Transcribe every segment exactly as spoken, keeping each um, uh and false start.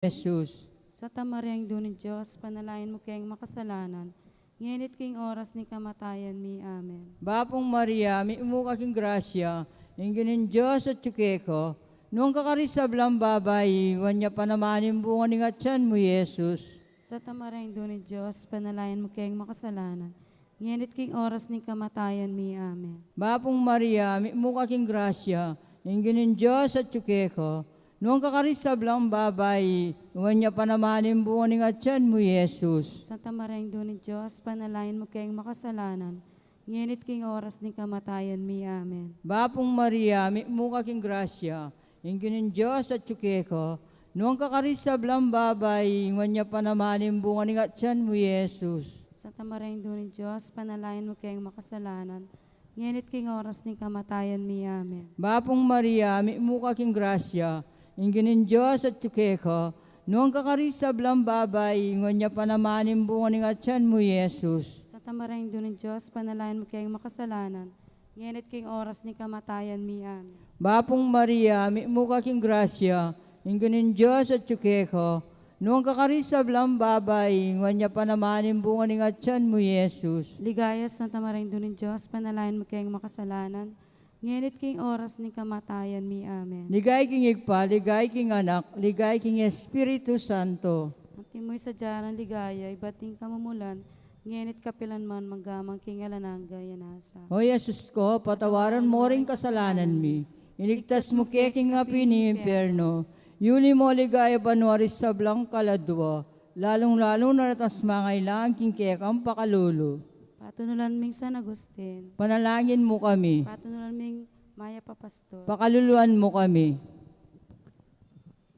Jesus. Santa Maria, Indu ning Dios, ipanalangin mu keng makasalanan, ngeni at king oras ning kamatayan mi. Amen. Bapung Maria, mitmu ka king grasya, ing Ginung Dios atyu keka, nuan ka karing sablang babai, nuan ya pa naman ing bunga ning atyan mu, Jesus. Santa Maria, Indu ning Dios, ipanalangin mu keng makasalanan, ngeni at king oras ning kamatayan mi. Amen. Bapung Maria, mitmu ka king grasya, ing Ginung Dios atyu keka, nuan ka karing sablang babai, nuan ya pa naman ing bunga ning atyan mu, Jesus. Santa Maria, Indu ning Dios, ipanalangin mu keng makasalanan, ngeni at king oras ning kamatayan mi. Amen. Bapung Maria, mitmu ka king grasya, ing Ginung Dios atyu keka, nuan ka karing sablang babai, nuan ya pa naman ing bunga ning atyan mu, Jesus. Santa Maria, Indu ning Dios, ipanalangin mu keng makasalanan, ngeni at king oras ning kamatayan mi. Amen. Bapung Maria, mitmu ka king grasya, ing Ginung Dios atyu keka, nuan ka karing sablang babai, nuan ya pa naman ing bunga ning atyan mu, Jesus. Santa Maria, Indu ning Dios, ipanalangin mu keng makasalanan, ngeni at king oras ning kamatayan mi. Amen. Bapung Maria, mitmu ka king grasya, ing Ginung Dios atyu keka, nuan ka karing sablang babai, nuan ya pa naman ing bunga ning atyan mu, Jesus. Ligaya, Santa Maria, Indu ning Dios, ipanalangin mu keng makasalanan, ngeni at king oras ning kamatayan mi. Amen. Ligaya king Ibpa, ligaya king Anak, ligaya king Espiritu Santo. Antimo ing sadya nang ligaya, ibat king kamumulan, ngeni at kapilan man, mangga man king alang angga. Amen. O Jesus ko, patawaran mo ring kasalanan mi, iligtas mu ke king api ning impyerno, yuli mo king ligaya banua ring sablang kaladua, lalung-lalu na retang mangailangan king kekang pakalulu. Patunulan ming San Agustin. Panalangin mu kami. Patunulan ming Mayap a Pastor. Pakaluluan mu kami.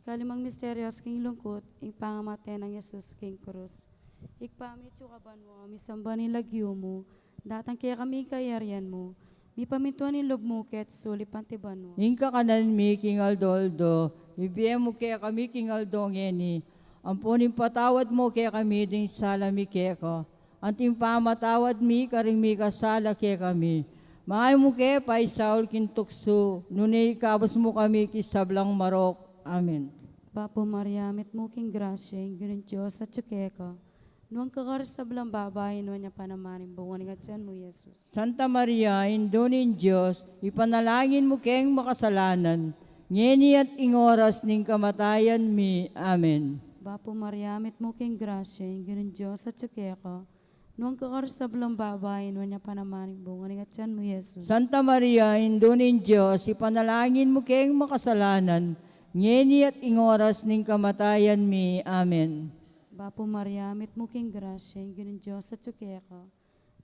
Ikalimang misteryo king lungkut, ing pangamate nang Jesus king krus. Ibpa mi, atsu ka banua, misamban ing lagyu mu, datang kekami ing kayarian mu, mipamintuan ing lub mu keti sulip anti banua. Ing kakanan mi king aldo-aldo, ibie mu kekami king aldo ngeni, ampo ipatawad mu kekami ding sala mi keka, anti ing pamamatawad mi karing mikasala kekami. Manga e mu ke paisaul king tuksu, nune ikabus mu kami king sablang marok. Amen. Bapu Maria, mitmu king grasya, ing Ginung Dios atyu keka. Nuan ka karing sablang babai, nuan ya pa naman ing bunga ning atyan mu, Jesus. Santa Maria, Indu ning Dios, ipanalangin mu keng makasalanan, ngeni at king oras ning kamatayan mi. Amen. Bapu Maria, mitmu king grasya, ing Ginung Dios atyu keka. Nuan ka karing sablang babai, nuan ya pa naman ing bunga ning atyan mu, Jesus. Santa Maria, Indu ning Dios, ipanalangin mu keng makasalanan, ngeni at king oras ning kamatayan mi. Amen. Bapu Maria, mitmu king grasya, ing Ginung Dios atyu keka.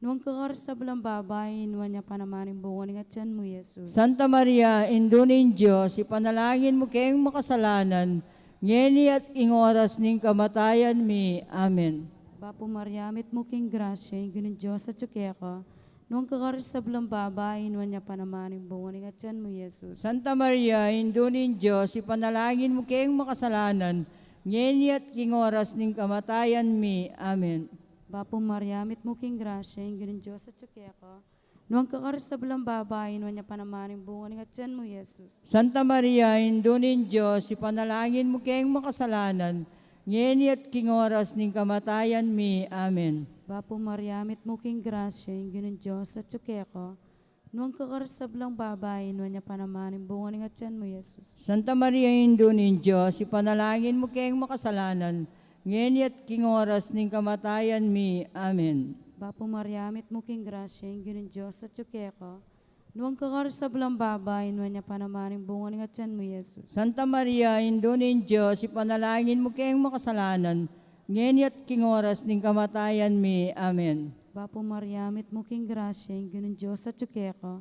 Nuan ka karing sablang babai, nuan ya pa naman ing bunga ning atyan mu, Jesus. Santa Maria, Indu ning Dios, ipanalangin mu keng makasalanan, ngeni at king oras ning kamatayan mi. Amen. Bapu Maria, mitmu king grasya, ing Ginung Dios atyu keka. Nuan ka karing sablang babai, nuan ya pa naman ing bunga ning atyan mu, Jesus. Santa Maria, Indu ning Dios, ipanalangin mu keng makasalanan, ngeni at king oras ning kamatayan mi. Amen. Bapu Maria, mitmu king grasya, ing Ginung Dios atyu keka. Nuan ka karing sablang babai, nuan ya pa naman ing bunga ning atyan mu, Jesus. Santa Maria, Indu ning Dios, ipanalangin mu keng makasalanan, ngeni at king oras ning kamatayan mi. Amen. Bapu Maria, mitmu king grasya, ing Ginung Dios atyu keka. Nuan ka karing sablang babai, nuan ya pa naman ing bunga ning atyan mu, Jesus. Santa Maria, Indu ning Dios, ipanalangin mu keng makasalanan, ngeni at king oras ning kamatayan mi. Amen. Bapu Maria, mitmu king grasya, ing Ginung Dios atyu keka. Nuan ka karing sablang babai, nuan ya pa naman ing bunga ning atyan mu, Jesus. Santa Maria, Indu ning Dios, ipanalangin mu keng makasalanan, ngeni at king oras ning kamatayan mi. Amen. Bapu Maria, mitmu king grasya, ing Ginung Dios atyu keka.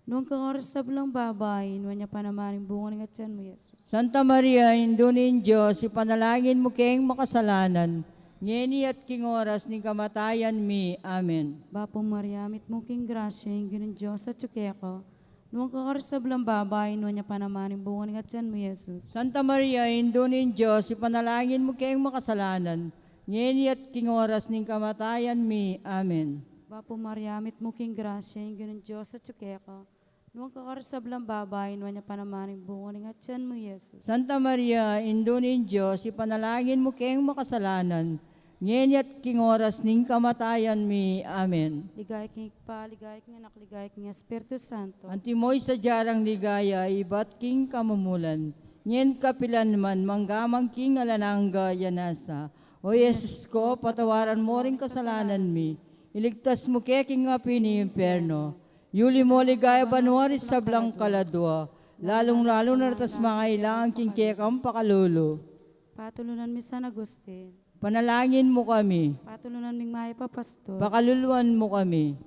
Nuan ka karing sablang babai, nuan ya pa naman ing bunga ning atyan mu, Jesus. Santa Maria, Indu ning Dios, ipanalangin mu keng makasalanan, ngeni at king oras ning kamatayan mi. Amen. Bapu Maria, mitmu king grasya, ing Ginung Dios atyu keka. Nuan ka karing sablang babai, nuan ya pa naman ing bunga ning atyan mu, Jesus. Santa Maria, Indu ning Dios, ipanalangin mu keng makasalanan, ngeni at king oras ning kamatayan mi. Amen. Bapu Maria, mitmu king grasya, ing Ginung Dios atyu keka. Nuan ka karing sablang babai, nuan ya pa naman ing bunga ning atian mu, Jesus. Santa Maria, Indu ning Dios, ipanalangin mu keng makasalanan, ngeni at king oras ning kamatayan mi. Amen. Ligaya king Ibpa, ligaya king Anak, ligaya king Espiritu Santo. Antimo ing sadya rang ligaya ibat king kamumulan, ngeni at kapilan man, mangga man king alang angga. Amen. O Jesus ko, patawaran mu ring kasalanan mi, iligtas mu kami king api ning impyerno, yuli mu king ligaya banua ring sablang kaladua, lalung-lalu na retang mangailangan king kekang pakalulu. Patulunan mi San Agustin. Panalangin mu kami. Patulunan ming mayap a pastor. Pakaluluan mu kami.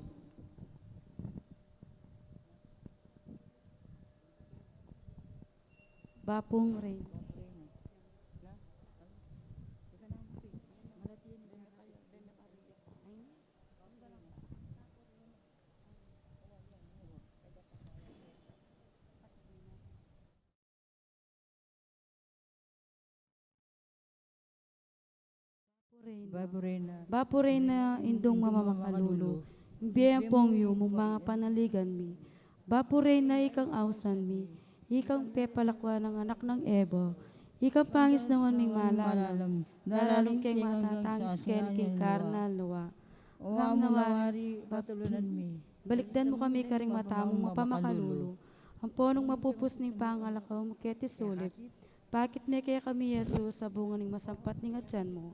Bapung Reyna. Bapu Reyna. Bapu Reyna, Indung mamamakalulu, ing bie ampong yumu, manga panaligan mi. Bapu Reyna, ikang ausan mi, ikang pepalakuan nang anak nang Eva, ikang pangisnawan ming malalam, daraling keng matatangis keni king karnal luwa. O Amu, nawari patulunan mi. Balikdan mu kami karing mata mung mapamakalulu, ampon nung mapupus ning pangalako mu keti sulip, pakit me kekami i Jesus a bunga ning masampat ning atian mu.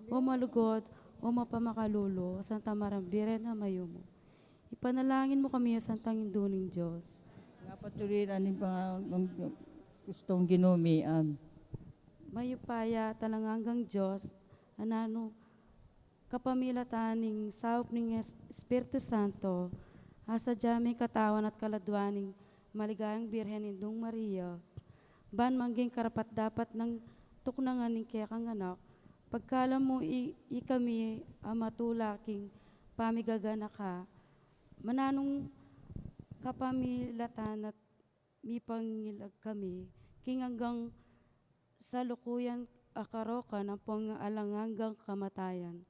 O malugud, o mapamakalulu, Santa Maria Birhen a mayumu, ipanalangin mu kami, Santang Indu ning Dios. Nga patuliran ning pangagustong Ginu mi. Amen. Mayupaya at alang anggang Dios, a nanu kapamilatan ning saup ning Es-, Espiritu Santo, asadya me ing katawan at kaladua ning maligayang Birhen Indung Maria, ban mangging karapat-dapat nang tuknangan ning kekang anak, pagkalam mu i-, ikami a matula king pamigaganaka, mananu nang kapamilatan at mipangilag kami king anggang salukuyan a karokan ampong alang anggang kamatayan.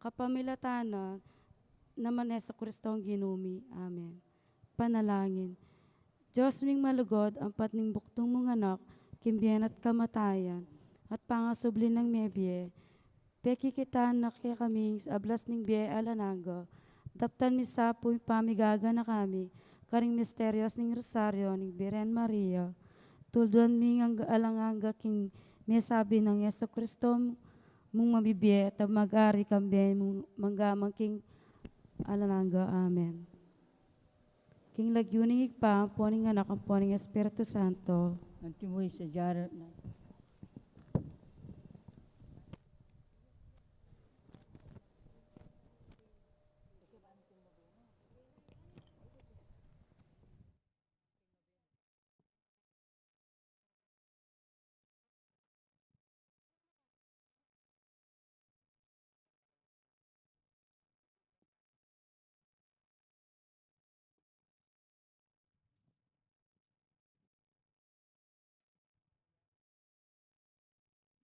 Kapamilatan na naman Jesucristo ang Ginu mi. Amen. Panalangin. Dios ming malugud, ampat ning buktung mung anak, king bie na at kamatayan, at pangasubli nang mebie, pekikitan na kekami ing ablas ning bie alang angga. Daptan mi sa pu ing pamigaganaka mi karing misterios ning Rosario ning Birhen Maria. Tulduan mi ing alang angga king mesabi nang Jesucristo mung mabibie, at mag-ari kambe mung mangga man king alang angga. Amen. King lagyu ning Ibpa, ampo ning Anak, ampo ning Espiritu Santo. Antimo ing sadya na.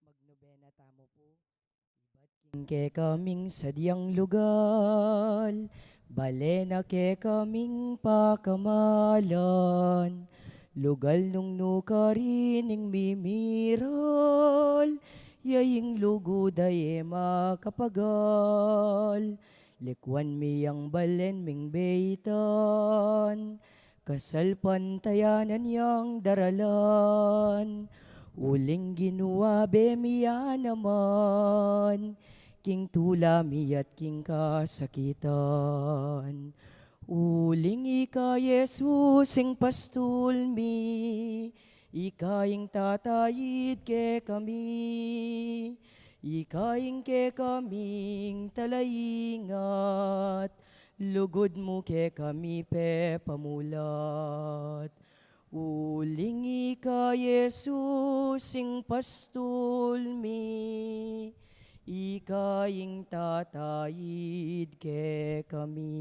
Magnobena tamu pu. Ibat king kekaming sadyang lugal, bale na kekaming pakamalan, lugal nung nukarin ing mimiral, ya ing lugud a e makapagal, likuan mi yang balen ming beitan, kasalpantayanan yang daralan, uling Ginu, abe mi ya naman, king tula mi at king kasakitan. Uling ika, Jesus, ing pastul mi, ika ing tatayid kekami, ika ing kekaming talaingat, lugud mu kekami pepamulat. Uling ika, Jesus, ing pastul mi, ika ing tatayid kekami.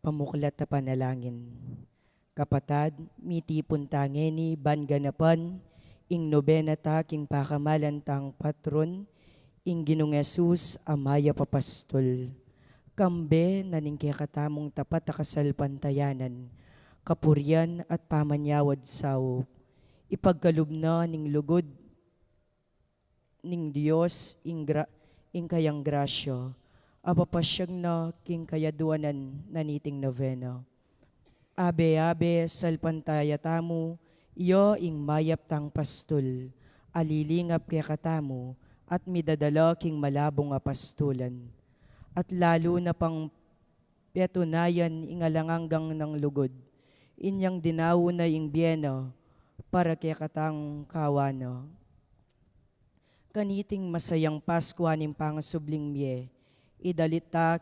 Pamuklat a panalangin. Kapatad, mitipun ta ngeni ban ganapan ing nobena ta king pakamalan tang patron, Ing Ginung Jesus a mayap a pastul, kambe na ning kekatamung tapat a kasalpantayanan, kapurian at pamanyawad saup, ipagkalub na ning lugud ning Dios ing gra-, ing kayang grasya, a papasyag na king kayaduanan na niting novena. Abe-abe, salpantaya tamu, iya ing mayap tang pastul, a lilingap kekatamu, at midadala king malabung a pastulan. At lalu na pang petunayan ing alang anggang nang lugud, inyang dinau na ing bie na para kekatang kawa na. Kaniting masayang Paskua ning pangasubling mie, idalit ta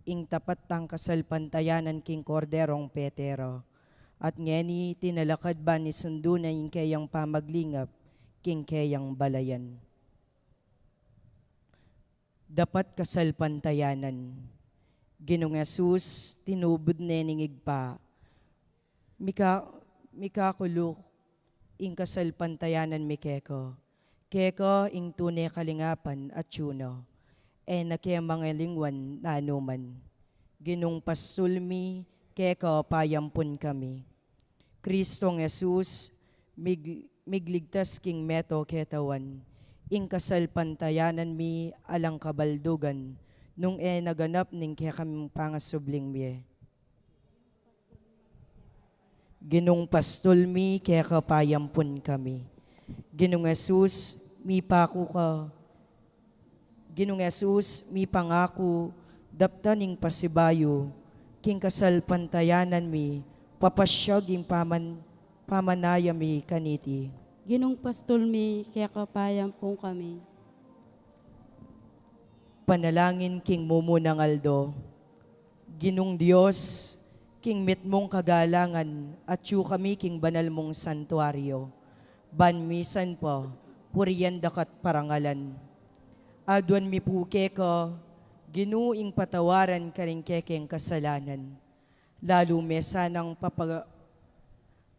ing tapat tang kasalpantayanan king Korderong Petero, at ngeni tinalakad ban isundu na ing keyang pamaglingap king keyang balayan. Dapat kasalpantayanan. Ginung Jesus, tinubud ne ning Ibpa, mika-, mikakuluk ing kasalpantayanan mi keka. Keka ing tune kalingapan at tiyuna, e na ke mangalingwan nanuman. Ginung pastul mi, keka payampun kami. Kristong Jesus, mig-, migligtas king meto ketawan, ing kasalpantayanan mi alang kabaldugan, nung e naganap ning kekaming pangasubling mie. Ginung pastul mi, keka payampun kami. Ginung Jesus, mipaku ka, Ginung Jesus, mipangaku, daptan ning pasibayu, king kasalpantayanan mi, papasyag ing paman-, pamanaya mi kaniti. Ginung pastul mi, keka payampun kami. Panalangin king mumunang aldo. Ginung Dios, king mitmung kagalangan, atyu kami king banal mung santuario, ban misan pa purian daka't parangalan. Aduan mi pu keka, Ginu, ing patawaran karing kekeng kasalanan, lalu me sanang papa-,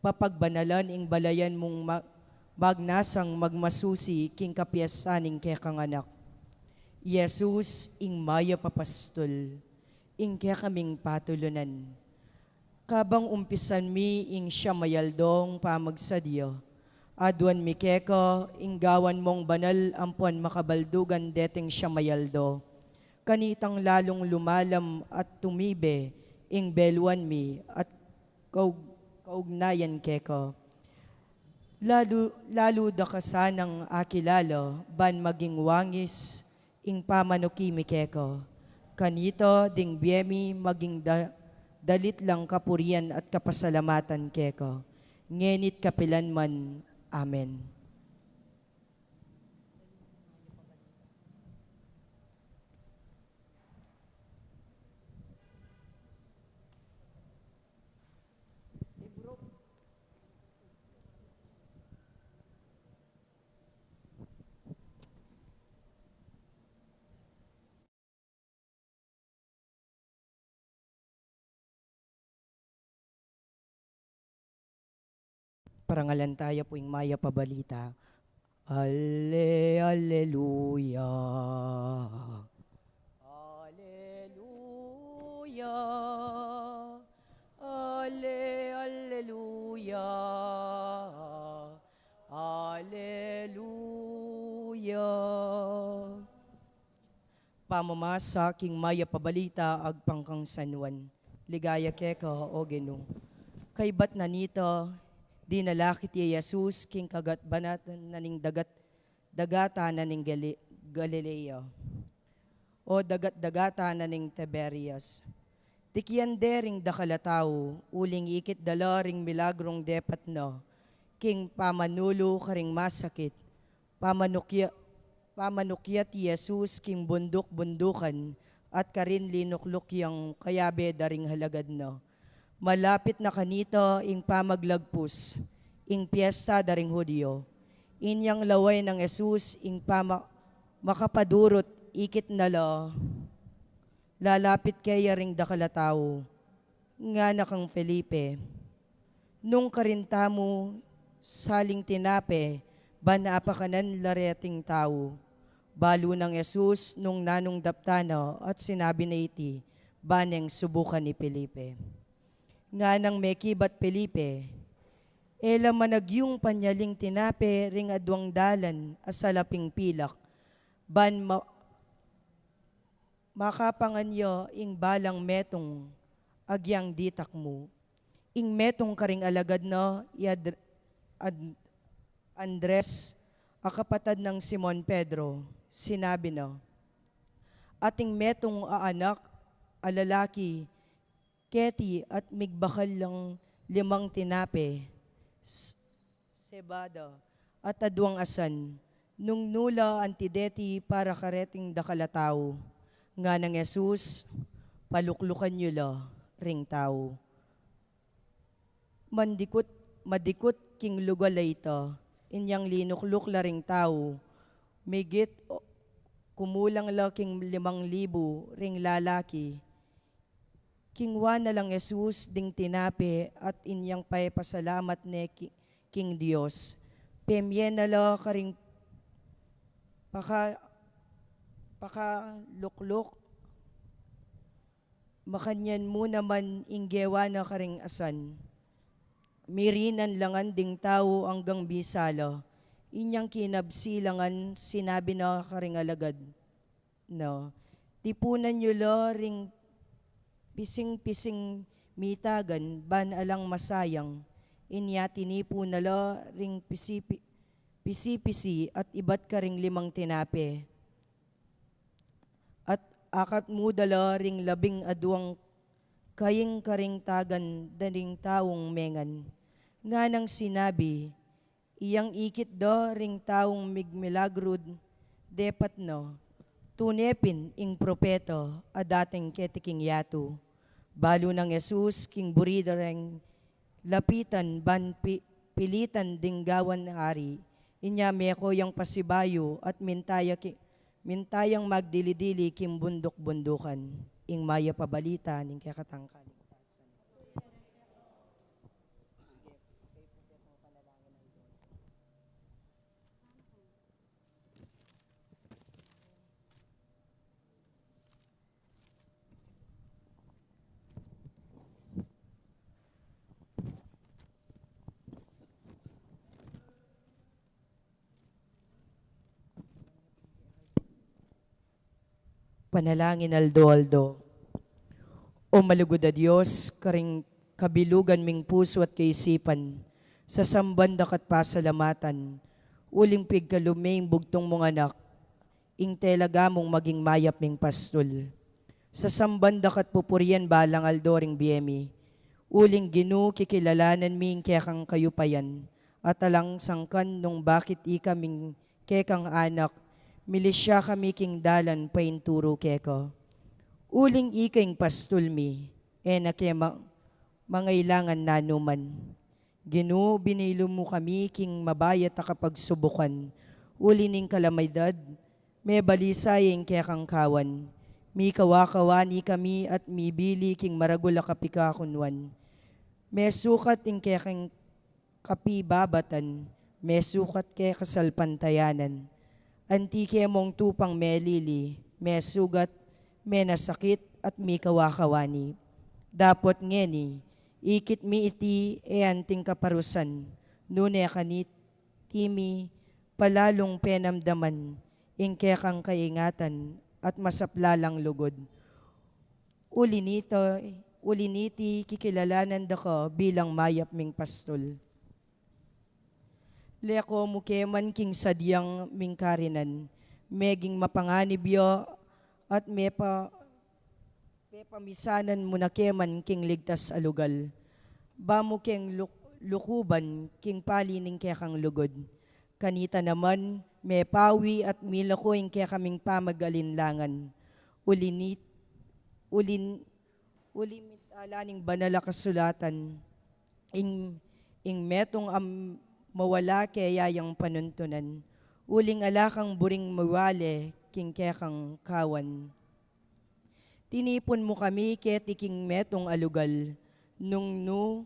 papagbanalan ing balayan mung ma-, magnasang magmasusi king kapiestan ning kekang Anak, Jesus, ing mayap a pastul, ing kekaming patulunan. Kabang umpisan mi ing siyam a aldong pamagsadya, aduan mi keka ing gawan mung banal ampon makabaldugan deting siyam a aldo. Kanitang lalung lumalam at tumibe ing beluan mi at kaug-, kaugnayan keka. Lalu, lalu da ka sanang akilala, ban maging wangis ing pamanuki mi keka. Kanita ding bie mi maging da-, dalit lang kapurian at kapasalamatan keka, ngeni't kapilan man. Amen. Parangalan taya pu ing mayap a balita. Ale, aleluya. Aleluya. Ale, aleluya. Aleluya. Pamamasa king mayap a balita agpang kang San Juan. Ligaya keka, O Ginu. Kaybat na nita, dinalakit ya i Jesus king kagatbanatan na ning dagat-, dagatan na ning Gali-, Galilea, o dagat-dagatan na ning Tiberias. Tikian de ring dakal a tau, uling ikit da la ring milagrung depat na, king pamanulu karing masakit, pamanukia-, pamanukiat i Jesus king bunduk-bundukan, at karin linukluk yang kayabe da ring halagad na. Malapit na kanita ing pamaglagpus, ing piesta da ring Judio. Inyang laway nang Jesus ing pama-, makapadurut, ikit na la, lalapit keya ring dakal a tau, ngana kang Felipe, "Nung karin tamu saling tinape, ban apakanan la reting tau?" Balu nang Jesus nung nanung daptan na at sinabi na iti, ba neng subukan ni Felipe. Nganang mekibat Felipe, e la managyung panyaling tinape ring aduang dalan a salaping pilak, ban ma-, makapangan ya ing balang metung agyang ditak mu. Ing metung karing alagad na i Ad-, Ad-, Andres, a kapatad nang Simon Pedro, sinabi na, ating metung a anak a lalaki keti at migbakal lang limang tinape, s-, sebada, at aduang asan, nung nu la anti deti para kareting dakal a tau. Nganang Jesus, paluklukan yu la ring tau. Mandikut, madikut king lugal a ita, inyang linukluk la ring tau, migit o kumulang la king limang libu ring lalaki. Kingwa na lang Jesus ding tinape at inyang paipasalamat ne ki-, king Dios. Pemye na la karing paka-, pakalukluk, makanyan mu naman ing gewa na karing asan. Mirinan la ngan ding tau anggang bisala. Inyang kinabsi la ngan, sinabi na karing alagad na, tipunan yu la ring pising-pising mitagan, ban alang masayang. Inya tinipun na la ring pisipi-, pisi-pisi at ibat karing limang tinape. At akat mu da la ring labing aduang kaing karing tagan da ring taung mengan. Nganang sinabi, iyang ikit da ring taung migmilagru depat na, tune pin ing propeta a dating keti king yatu. Balu nang Jesus king buri da reng lapitan ban pi-, pilitan ding gawan ari. Inya meko yang pasibayu at minta ya ki-, minta yang magdili-dili king bunduk-bundukan. Ing mayap a balita ning kekatang kaligtasan. Panalangin aldo-aldo. O malugud a Dios, karing kabilugan ming pusu at kaisipan, sasamban da ka't pasalamatan, uling pigkalub me ing bugtung mung anak, ing talaga mung maging mayap ming pastul. Sasamban da ka't pupurian balang aldo ring bie mi, uling Ginu, kikilalanan mi ing kekang kayupayan, at alang sangkan nung bakit ika ming kekang anak, milisya kami king dalan painturu keka. Uling ika ing pastul mi, e na ke ma-, mangailangan nanuman. Ginu, binilu mu kami king mabayat a kapagsubukan, uli ning kalamidad, mebalisaya ing kekang kawan. Mikawa-kawani kami at mibili king maragul a kapikakunwan. Mesukat ing kekang kapibabatan, mesukat ke kasalpantayanan. Anti ke mung tupang melili, mesugat, menasakit, at mikawa-kawani. Dapot ngeni, ikit mi iti e anting kaparusan, nune kaniti mi palalung penamdaman ing kekang kaingatan at masaplalang lugud. Uli nito, uli niti kikilalanan da ka bilang mayap ming pastul. Leko mu ke man king sadyang ming karinan, meging mapanganib ya at mepa-, pepamisanan mu na ke man king ligtas a lugal. Ba mu keng luk-, lukuban king pali ning kekang lugud. Kanita naman, mepawi at milako ing kekaming pamag-alinlangan. Uli ni-, uli n-, uli mitala ning banal a kasulatan, ing, ing metung a mawala keya yang panuntunan. Uling ala kang buring mawale king kekang kawan. Tinipun mu kami keti king metung a lugal, nung nu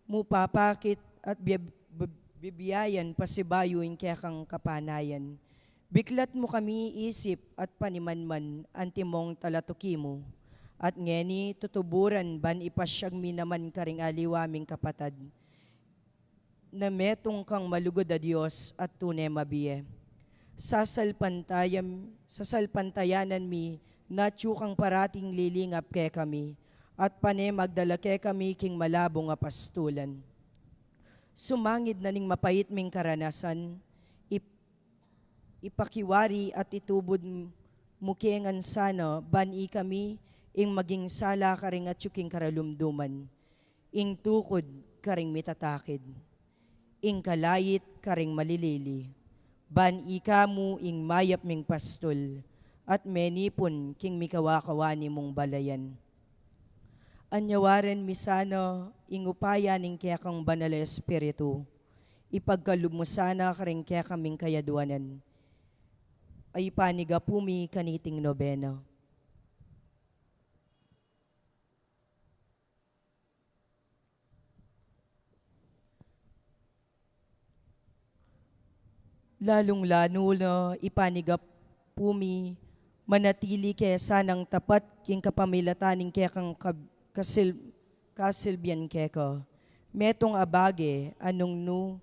mu papakit at bib-, bib-, bibiayan pasibayu ing kekang kapanayan. Biklat mu kami isip at panimanman, antimong talatuki mu, at ngeni tutuburan ban ipasyag mi naman karing aliwa ming kapatad na metung kang malugud a Dios at tune mabie. Sasalpantayam-, sasalpantayanan mi na atyu kang parating lilingap kekami, at pane magdala kekami king malabung a pastulan. Sumangid na ning mapait ming karanasan, ip-, ipakiwari at itubud mu kengan sana, ban ikami ing maging sala karing atyu king karalumduman, ing tukud karing mitatakid, ing kalait karing malilili, ban ika mu ing mayap ming pastul, at menipun king mikawakawani mung balayan. Anyawaran mi sana ing upaya ning kekang Banal a Espiritu, ipagkalub mu sana karing kekaming kayadwanan. Ay panigapu mi kaniting nobena. Lalung-lalu na ipanigapu mi, manatili ke sanang tapat king kapamilatan ning kekang kab-, kasil-, kasilbian keka. Metung a bage, a nung nu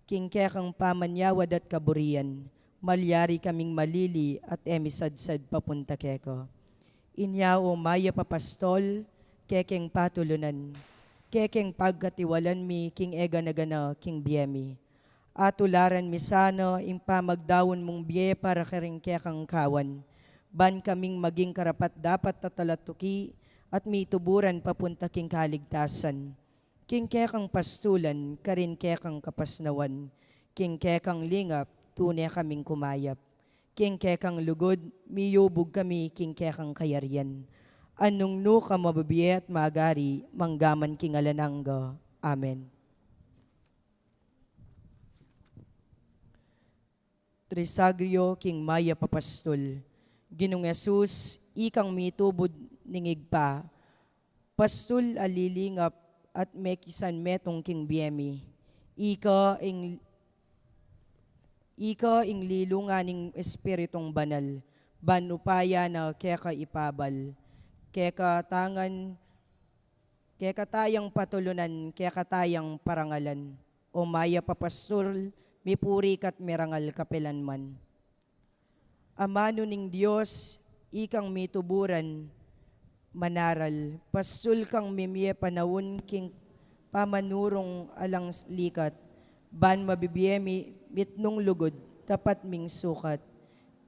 king kekang pamanyawad at kaburian, malyari kaming malili at e misadsad papunta keka. Inya, o mayap a pastol, kekeng patulunan, kekeng pagkatiwalan mi king e gana-gana king bie mi. Atularan mi sana ing pamagdaun mung bie para karing kekang kawan, ban kaming maging karapat-dapat a talatuki at mituburan papunta king kaligtasan. King kekang pastulan, karin kekang kapasnawan, king kekang lingap, tune kaming kumayap. King kekang lugud, miyubug kami king kekang kayarian. A nung nu ka mabibie at magari, manggaman king alang angga. Amen. Trisagrio king mayap a pastul. Ginung Jesus, ikang mitubud ning Ibpa, pastul a lilingap at mekisan metung king bie mi. Ika ing, ika ing lilungan ning Espiritung Banal, ban upaya na keka ipabal, keka tangan, keka tayang patulunan, keka tayang parangalan. O mayap a pastul, mipuri ka't mirangal kapilanman. Amanu ning Dios, ikang mituburan, manaral, pastul kang mimie panaun king pamanurung alang likat, ban mabibie mi mitmung lugud, tapat ming sukat,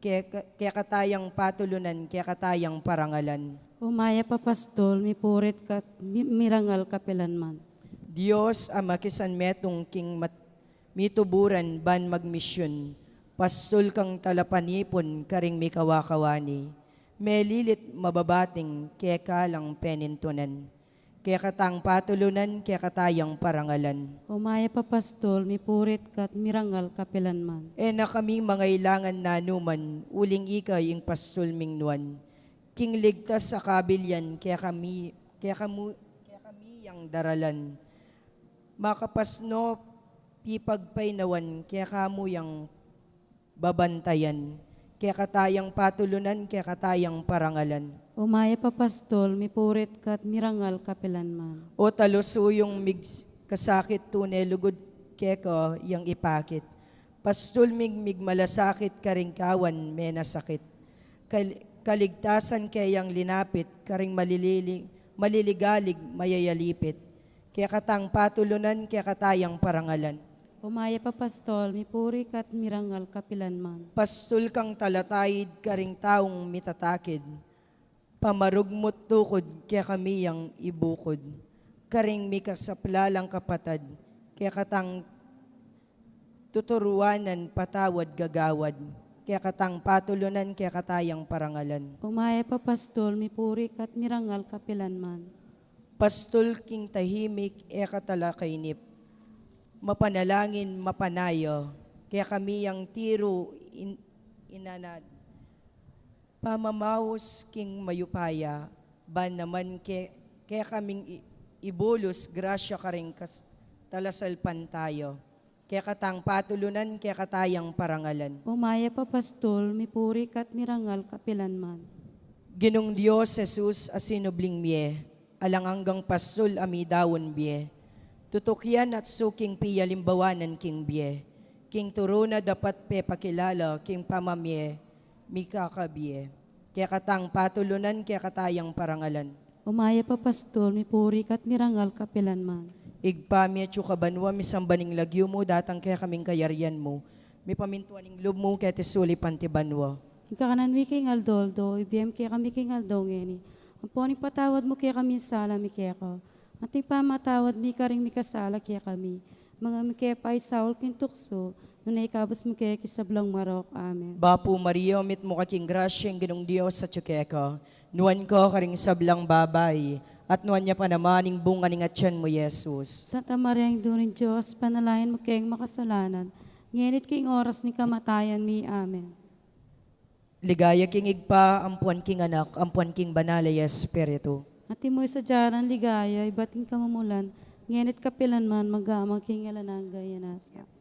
keka, keka tayang patulunan, keka tayang parangalan. O mayap a pastul, mipurit ka't mi-, mirangal kapilanman. Dios a makisan metung king mat-, mituburan ban magmisyun, pastul kang talapanipun karing mikawakawani, melilit mababating keka lang penintunan, keka tang patulunan, keka tayang parangalan. O mayap a pastul, mipurit ka't mirangal kapilanman. E na kami mangailangan nanuman, uling ika ing pastul ming nuan. King ligtas a kabilian, kekami, kekamu, kekami yang daralan. Makapasno, pipagpainawan, kekamu yang babantayan, keka tayang patulunan, keka tayang parangalan. O mayap a pastul, mipurit ka't mirangal kapilanman. O talusuyung mig-, kasakit, tune lugud keka yang ipakit. Pastul ming migmalasakit, karing kawan menasakit. Kal-, kaligtasan keyang linapit, karing malilili-, maliligalig mayayalipit. Keka tang patulunan, keka tayang parangalan. O mayap a pastul, mipuri ka't mirangal kapilanman. Pastul kang talataid karing taung mitatakid, pamarugmut tukud kekami yang ibukud, karing mikasaplalang kapatad, keka tang tuturuanan patawad gagawad, keka tang patulunan, keka tayang parangalan. O mayap a pastul, mipuri ka't mirangal kapilanman. Pastul king tahimik, e ka talakainip, mapanalangin, mapanaya, kekami yang tiru in-, inanad, pamamaus king mayupaya, ban naman ke-, kekaming i-, ibulus grasya karing kas-, talasalpantaya. Kekatang patulunan, kekatayang parangalan. O mayap a pastul, mipuri ka't mirangal kapilanman. Ginung Dios, Jesus a sinubling mie, alang anggang pastul a midaun bie. Tutukian at suking piyalimbawanan king bie. King turu na dapat pepakilala, king pamamie, mikakabie. Kekatang patulunan, kekatayang parangalan. O mayap a pastul, mipuri ka't mirangal kapilanman. Ibpa mi atsu ka banua, misamban ing lagyu mu, datang kekami ing kayarian mu, mipamintuan ing lub mu keti sulip anti banua. Ing kakanan mi king aldo-aldo, ibie mu kekami king aldo ngeni. Ampon ipatawad mu kekami ing sala mi keka, anti ing pamamatawad mi karing mikasala kekami. Manga e mu ke paisaul king tuksu, nune ikabus mu kami king sablang marok. Amen. Bapu Maria, mitmu ka king grasya, ing Ginung Dios atsu keka. Nuan ka karing sablang babai, at nuan ya pa naman ing bunga ning atian mu, Jesus. Santa Maria, Indu ning Dios, ipanalangin mu keng makasalanan, ngeni't king oras ning kamatayan mi. Amen. Ligaya king Ibpa, ampuan king Anak, ampuan king Banal a Espiritu. Antimo ing sadya nang ligaya, ibat king kamumulan, ngeni't kapilanman, mangga man king alang angga. Amen.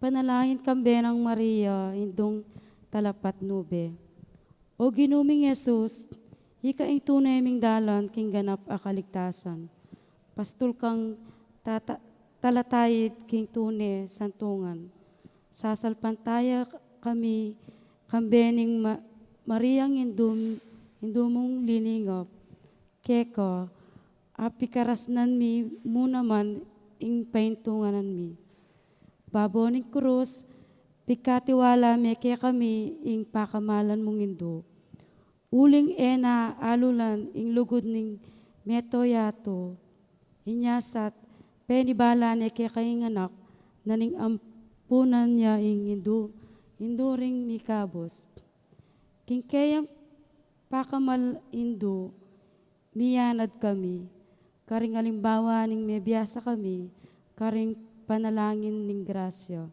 Panalangin kambe nang Maria, Indung Talapatnube. O Ginu ming Jesus, ika ing tune ming dalan king ganap a kaligtasan. Pastul kang tata-, talataid king tune santungan. Sasalpantaya kami kambe ning Ma-, Mariang Indum-, Indu mung liningap keka, a pikarasnan mi mu naman ing paintungan mi. Babo ning krus, pikatiwala me kekami ing pakamalan mung Indu. Uling e na alulan ing lugud ning meto yatu, inya sat penibala ne keka ing Anak, na ning ampunan ya ing Indu, Indu ring mikabus. King keyang pakamal Indu, miyanad kami, karing alimbawa ning mebiasa kami, karing panalangin ning grasya.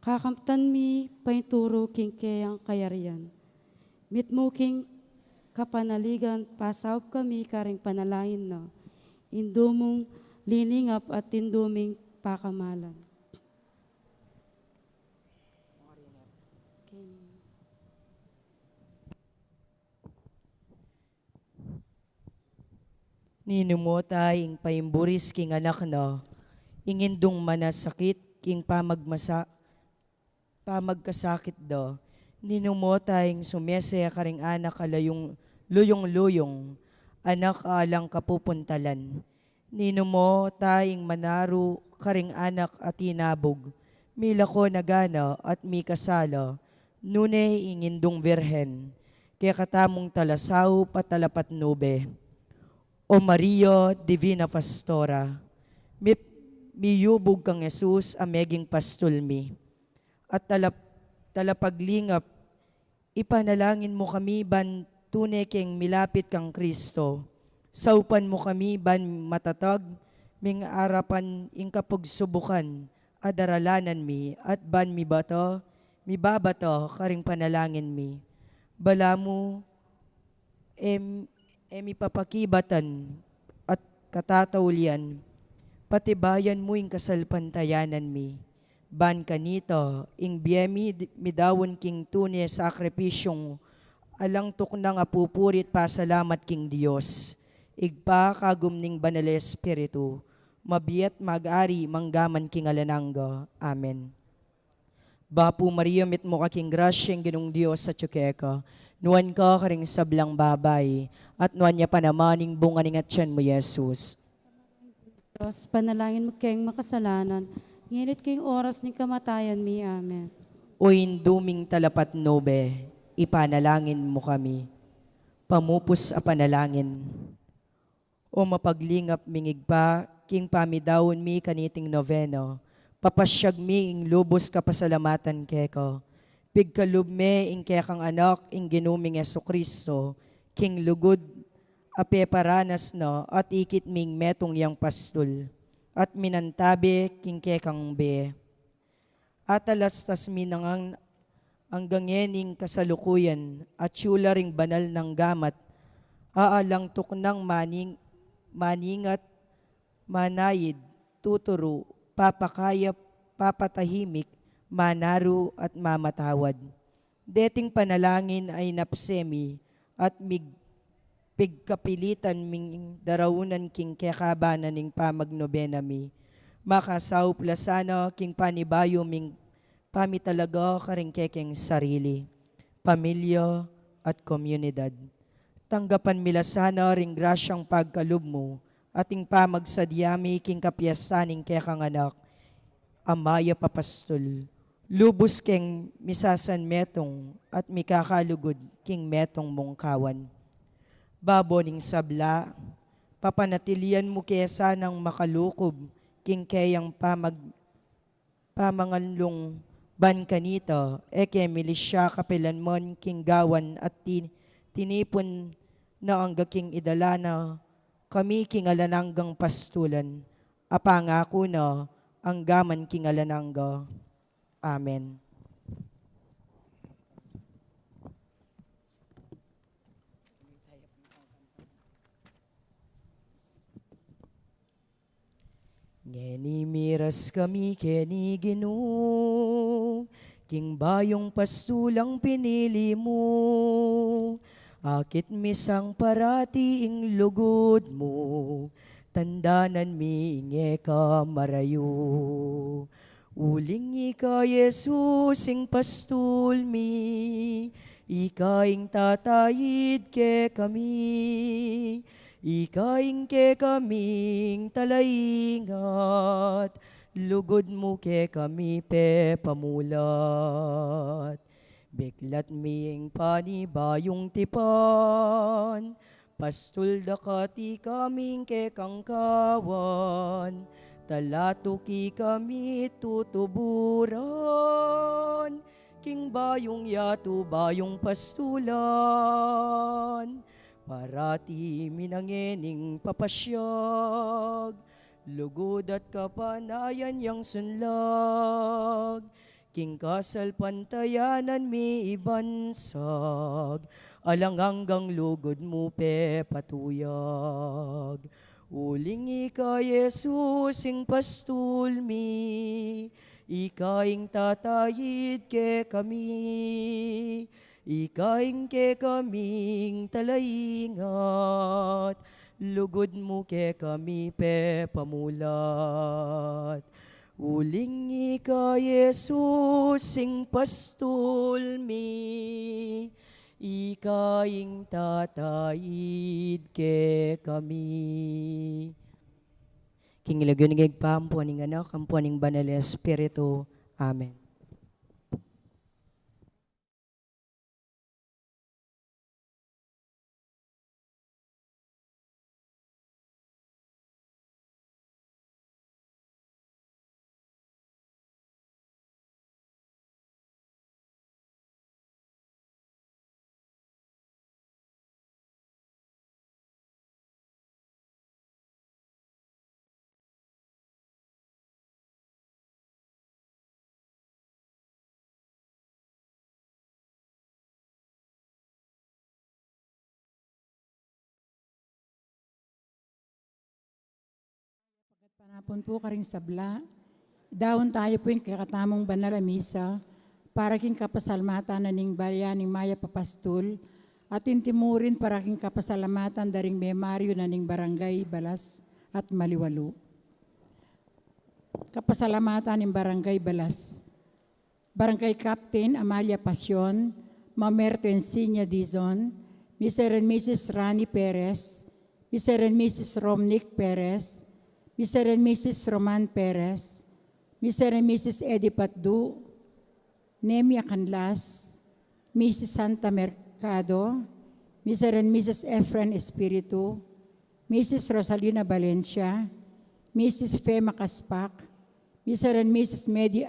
Kakamtan mi painturu king keyang kayarian. Mitmu king kapanaligan, pasaup kami karing panalangin na Indu mung liningap at Indu ming pakamalan. Ninu mo ta ing paimburis king anak na, ing indung manasakit king pamagmasa-, pamagkasakit da. Ninu mo ta ing sumese karing anak a layung-, luyung-luyung, anak a alang kapupuntalan. Ninu mo ta ing manaru karing anak a tinabug, milako na gana at mikasala, nune ing indung Birhen, kekatamung talasaup at talapatnube. O Maria, Divina Pastora, mi-, miyubug kang Jesus a meging pastul mi, at talap-, talapaglingap, ipanalangin mu kami ban tune keng milapit kang Kristo. Saupan mu kami ban matatag ming arapan ing kapagsubukan a daralanan mi at ban mibata, mibabata karing panalangin mi. Balamu, em, e mi papakibatan at katataulian, patibayan mu ing kasalpantayanan mi. Ban kanita, ing bie mi d-, midaun king tune sakripisyung alang tuknang a pupuri't pasalamat king Dios, Ibpa, kagum ning Banal a Espiritu, mabie at mag-ari manggaman king alang angga. Amen. Bapu Maria, mitmu ka king grasya, ing Ginung Dios atyu keka. Nuan ka karing sablang babai, at nuan ya pa naman ing bunga ning atian mu, Jesus. Dios, panalangin mu keng makasalanan, ngeni't king oras ning kamatayan mi. Amen. O Indu ming talapatnube, ipanalangin mu kami. Pamupus a panalangin. O mapaglingap ming Ibpa, king pamidaun mi kaniting novena, papasyag mi ing lubus kapasalamatan keka. Pigkalub me ing kekang Anak, ing Ginu ming Jesucristo, king lugud a peparanas na at ikit ming metung yang pastul, at minantabe king kekang bie. Atalastas mi na ngan anggang ngening kasalukuyan, atyu la ring banal nang gamat, alang tuknang maning-, maningat, manaid, tuturu, papakayap, papatahimik, manaru at mamatawad. Deting panalangin a inapse mi at mig-, pigkapilitan ming daraunan king kekabanan ning pamagnobena mi. Makasaup la sana king panibayu ming pamitalaga karing kekeng sarili, pamilya, at komunidad. Tanggapan mi la sana ring grasyang pagkalub mu at ing pamagsadya mi king kapiestan ning kekang Anak, a mayap a pastul, lubus keng misasanmetung at mikakalugud king metung mung kawan. Babo ning sabla, papanatilian mu ke sanang makalukub king keyang pamag-, pamanganlung ban kanita, e ke milisya kapilanman king gawan at ti-, tinipun na angga king idala na kami king alang anggang pastulan, a pangaku na angga man king alang angga. Amen. Ngeni miras kami keni Ginu, king bayung pastulang pinili mu, akit mi sang parati ing lugud mu, tandanan mi ing e ka marayu. Uling ika Jesus ing pastul mi, ika ing tatayid kekami, ika ing kekaming talaingat, lugud mu kekami pepamulat. Beklat mi ing panibayung tipan, pastul da kati kaming kekang kawan, talatuki kami tutuburan, king bayung yatu bayung pastulan, parati mi na ngening papasyag, lugud at kapanayan yang sunlag, king kasalpantayanan mi ibansag, alang anggang lugud mu pepatuyag. Uling ika Jesus ing pastul mi, ika ing tatayid kekami, ika ing kekaming talaingat, lugud mu kekami pepamulat. Uling ika Jesus ing pastul mi, ika ing tatayid kekami. King lagyu ning Ibpa, ampo ning Anak, ampo ning Banal a Espiritu. Amen. Panapun pu karing sabla, idaun tayu pu ing kekatamung banal a misa para king kapasalamatan na ning baya ning mayap a pastul, at inti mu rin para king kapasalamatan da ring memaryu na ning Barangay Balas at Maliwalu. Kapasalamatan ning Barangay Balas. Barangay Captain Amalia Pasion, Mamerto Encinia Dizon, Mister and Missus Rani Perez, Mister and Missus Romnick Perez, Mister and Missus Roman Perez, Mister and Missus Eddie Patdu, Nemia Canlas, Missus Santa Mercado, Mister and Missus Efren Espiritu, Missus Rosalina Valencia, Missus Fe Macaspac, Mister and Missus Medi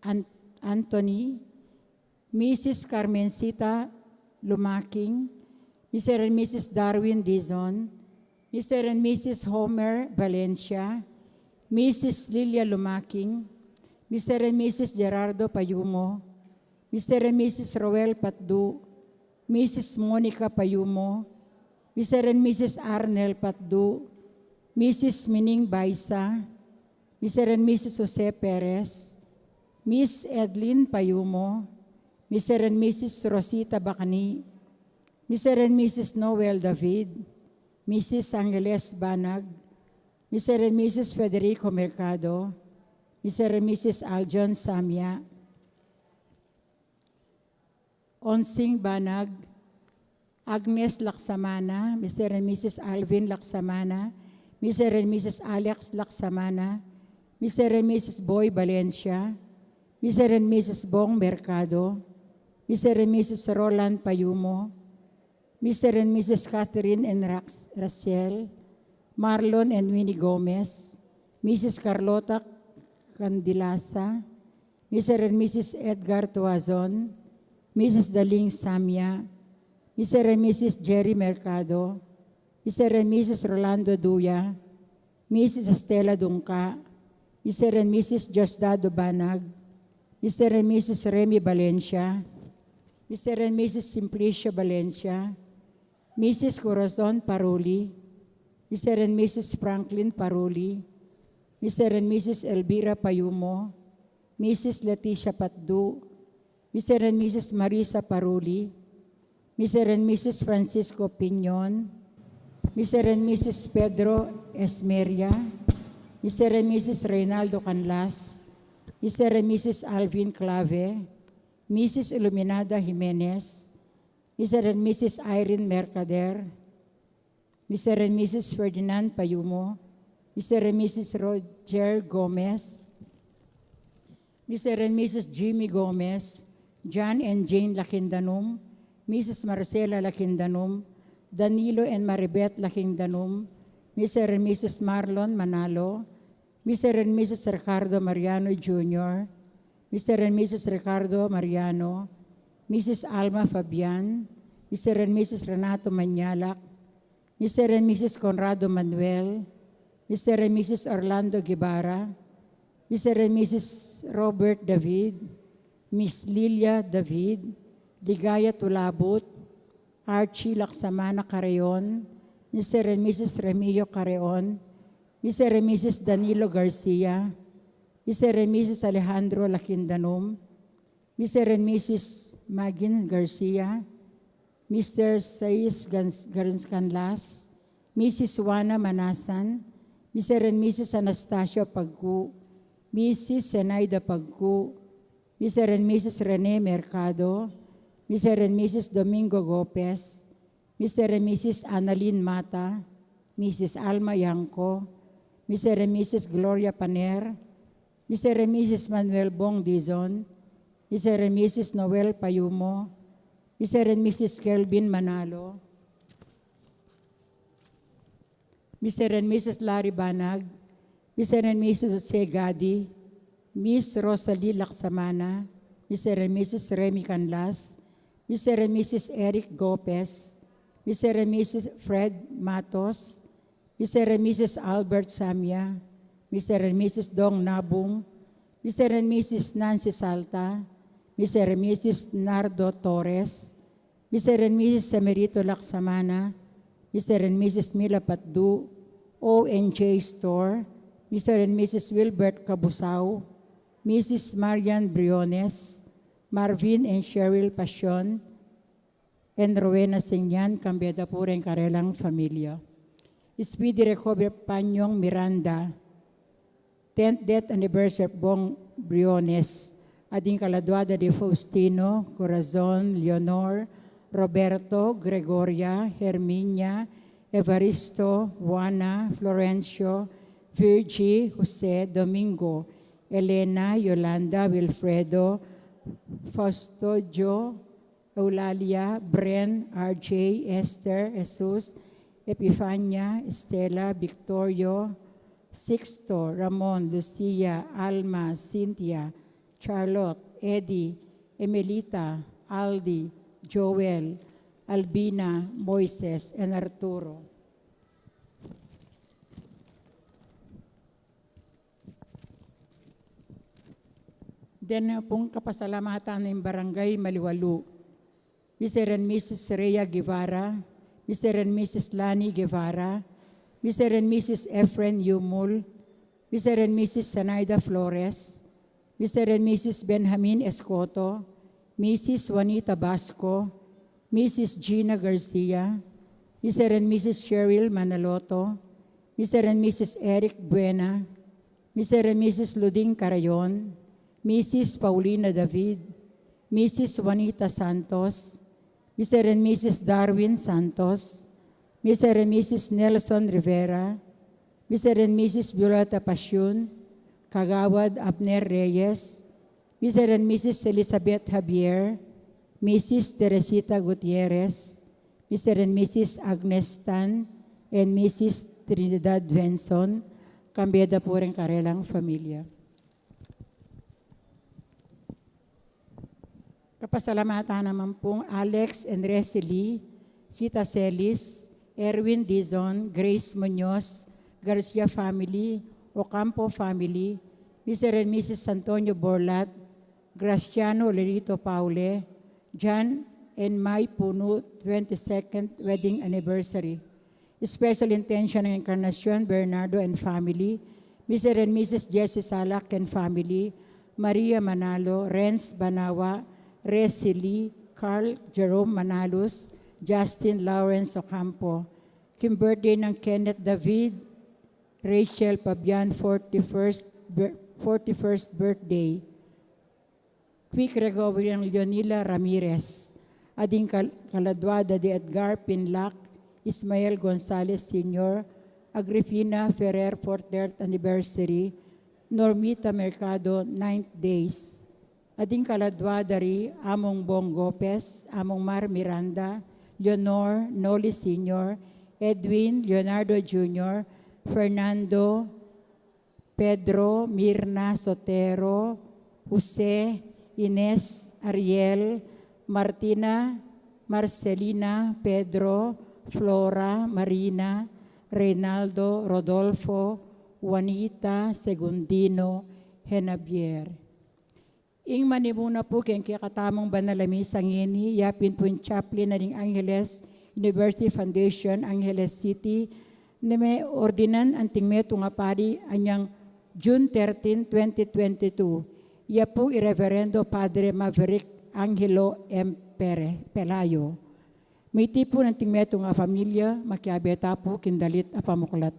An-, Anthony, Missus Carmencita Lumaking, Mister and Missus Darwin Dizon, Mister and Missus Homer Valencia, Missus Lilia Lumaking, Mister and Missus Gerardo Payumo, Mister and Missus Roel Patdu, Missus Monica Payumo, Mister and Missus Arnel Patdu, Missus Mining Baisa, Mister and Missus Jose Perez, Miss Edlin Payumo, Mister and Missus Rosita Bacani, Mister and Missus Noel David, Missus Angeles Banag, Mister and Missus Federico Mercado, Mister and Missus Aljon Samia, Onsing Banag, Agnes Laksamana, Mister and Missus Alvin Laksamana, Mister and Missus Alex Laksamana, Mister and Missus Boy Valencia, Mister and Missus Bong Mercado, Mister and Missus Roland Payumo, Mister and Missus Catherine and Rax-, Raciel, Marlon and Winnie Gomez, Missus Carlota Candilasa, Mister and Missus Edgar Tuazon, Missus Daling Samia, Mister and Missus Jerry Mercado, Mister and Missus Rolando Duya, Missus Estela Dungca, Mister and Missus Diosdado Banag, Mister and Missus Remy Valencia, Mister and Missus Simplicio Valencia, Missus Corazon Paruli, Mister and Missus Franklin Paruli, Mister and Missus Elvira Payumo, Missus Leticia Patdu, Mister and Missus Marisa Paruli, Mister and Missus Francisco Piñon, Mister and Missus Pedro Esmeria, Mister and Missus Reynaldo Canlas, Mister and Missus Alvin Clave, Missus Iluminada Jimenez, Mister and Missus Irene Mercader, Mister and Missus Ferdinand Payumo, Mister and Missus Roger Gomez, Mister and Missus Jimmy Gomez, John and Jane Lakindanum, Missus Marcela Lakindanum, Danilo and Maribet Lakindanum, Mister and Missus Marlon Manalo, Mister and Missus Ricardo Mariano Junior, Mister and Missus Ricardo Mariano, Missus Alma Fabian, Mister and Missus Renato Mañalac, Mister and Missus Conrado Manuel, Mister and Missus Orlando Guevara, Mister and Missus Robert David, Miss Lilia David, Ligaya Tulabut, Archie Laksamana Carreon, Mister and Missus Remio Carreon, Mister and Missus Danilo Garcia, Mister and Missus Alejandro Lakindanum, Mister and Missus Magin Garcia, Mister Sais Gans-, Ganscanlas, Missus Juana Manasan, Mister and Missus Anastasia Pagku, Missus Zenaida Pagku, Mister and Missus Rene Mercado, Mister and Missus Domingo Gopez, Mister and Missus Annalyn Mata, Missus Alma Yangco, Mister and Missus Gloria Paner, Mister and Missus Manuel Bong Dizon, Mister and Missus Noel Payumo, Mister and Missus Kelvin Manalo, Mister and Missus Larry Banag, Mister and Missus Jose Gadi, Miss Rosalie Laksamana, Mister and Missus Remy Canlas, Mister and Missus Eric Gopez, Mister and Missus Fred Matos, Mister and Missus Albert Samia, Mister and Missus Dong Nabung, Mister and Missus Nancy Salta, Mister and Missus Nardo Torres, Mister and Missus Semerito Laksamana, Mister and Missus Mila Patdu, O and J Store, Mister and Missus Wilbert Cabusao, Missus Marian Briones, Marvin and Cheryl Pasion, and Rowena Singyan, kambe da pu reng karelang familia. Speedy recovery Panyong Miranda, tenth death anniversary Bong Briones, a ding kaladua da di Faustino, Corazon, Leonor, Roberto, Gregoria, Herminia, Evaristo, Juana, Florencio, Virgie, Jose, Domingo, Elena, Yolanda, Wilfredo, Fausto, Joe, Eulalia, Bren, R J, Esther, Jesus, Epifania, Estela, Victorio, Sixto, Ramon, Lucia, Alma, Cynthia, Charlotte, Eddie, Emelita, Aldi, Joel, Albina, Moises, and Arturo. Deng pung kapasalamatan ning Barangay Maliwalu. Mister and Missus Rhea Guevara, Mister and Missus Lani Guevara, Mister and Missus Efren Yumul, Mister and Missus Zenaida Flores, Mister and Missus Benjamin Escoto, Missus Juanita Basco, Missus Gina Garcia, Mister and Missus Cheryl Manaloto, Mister and Missus Eric Buena, Mister and Missus Luding Carayon, Missus Paulina David, Missus Juanita Santos, Mister and Missus Darwin Santos, Mister and Missus Nelson Rivera, Mister and Missus Violeta Pasyun, Kagawad Abner Reyes, Mister and Missus Elizabeth Javier, Missus Teresita Gutierrez, Mister and Missus Agnes Tan, and Missus Trinidad Benson, kambe da pu ring karelang familia. Kapasalamatan naman pung Alex and Resely, Sita Celis, Erwin Dizon, Grace Muñoz, Garcia family, Ocampo family, Mister and Missus Antonio Borlat, Graciano Lerito Paule, John and Mai Punu twenty-second wedding anniversary. Special intention ng Encarnacion Bernardo and family, Mister and Missus Jessie Salak and family, Maria Manalo, Renz Banawa, Resily, Carl Jerome Manalus, Justin Lawrence Ocampo. King birthday ng Kenneth David, Rachel Pabian, forty-first bir-, forty-first birthday. Quick recovery ng Leonila Ramirez. Ading kal-, kaladwa da di Edgar Pinlac, Ismael Gonzalez Senior, Agripina Ferrer fortieth anniversary, Normita Mercado ninth days. Ading kaladwa da ri Among Bong Gopez, Among Mar Miranda, Leonor, Noli Senior, Edwin, Leonardo Junior, Fernando, Pedro, Mirna, Sotero, Jose, Ines, Ariel, Martina, Marcelina, Pedro, Flora, Marina, Reynaldo, Rodolfo, Juanita, Segundino, Henavier. Ing manimuna pu king kekatamung banal a misa ngeni, yapin pu ing chaplain na ning Angeles University Foundation, Angeles City, neme ordinan anting metung a pari anyang June thirteen, twenty twenty-two. Ya pu i Reverendo Padre Maverick Angelo M. Pere-, Pelayo. Miti pu anting metung a familia, makiabe ta pu king dalit a pamuklat.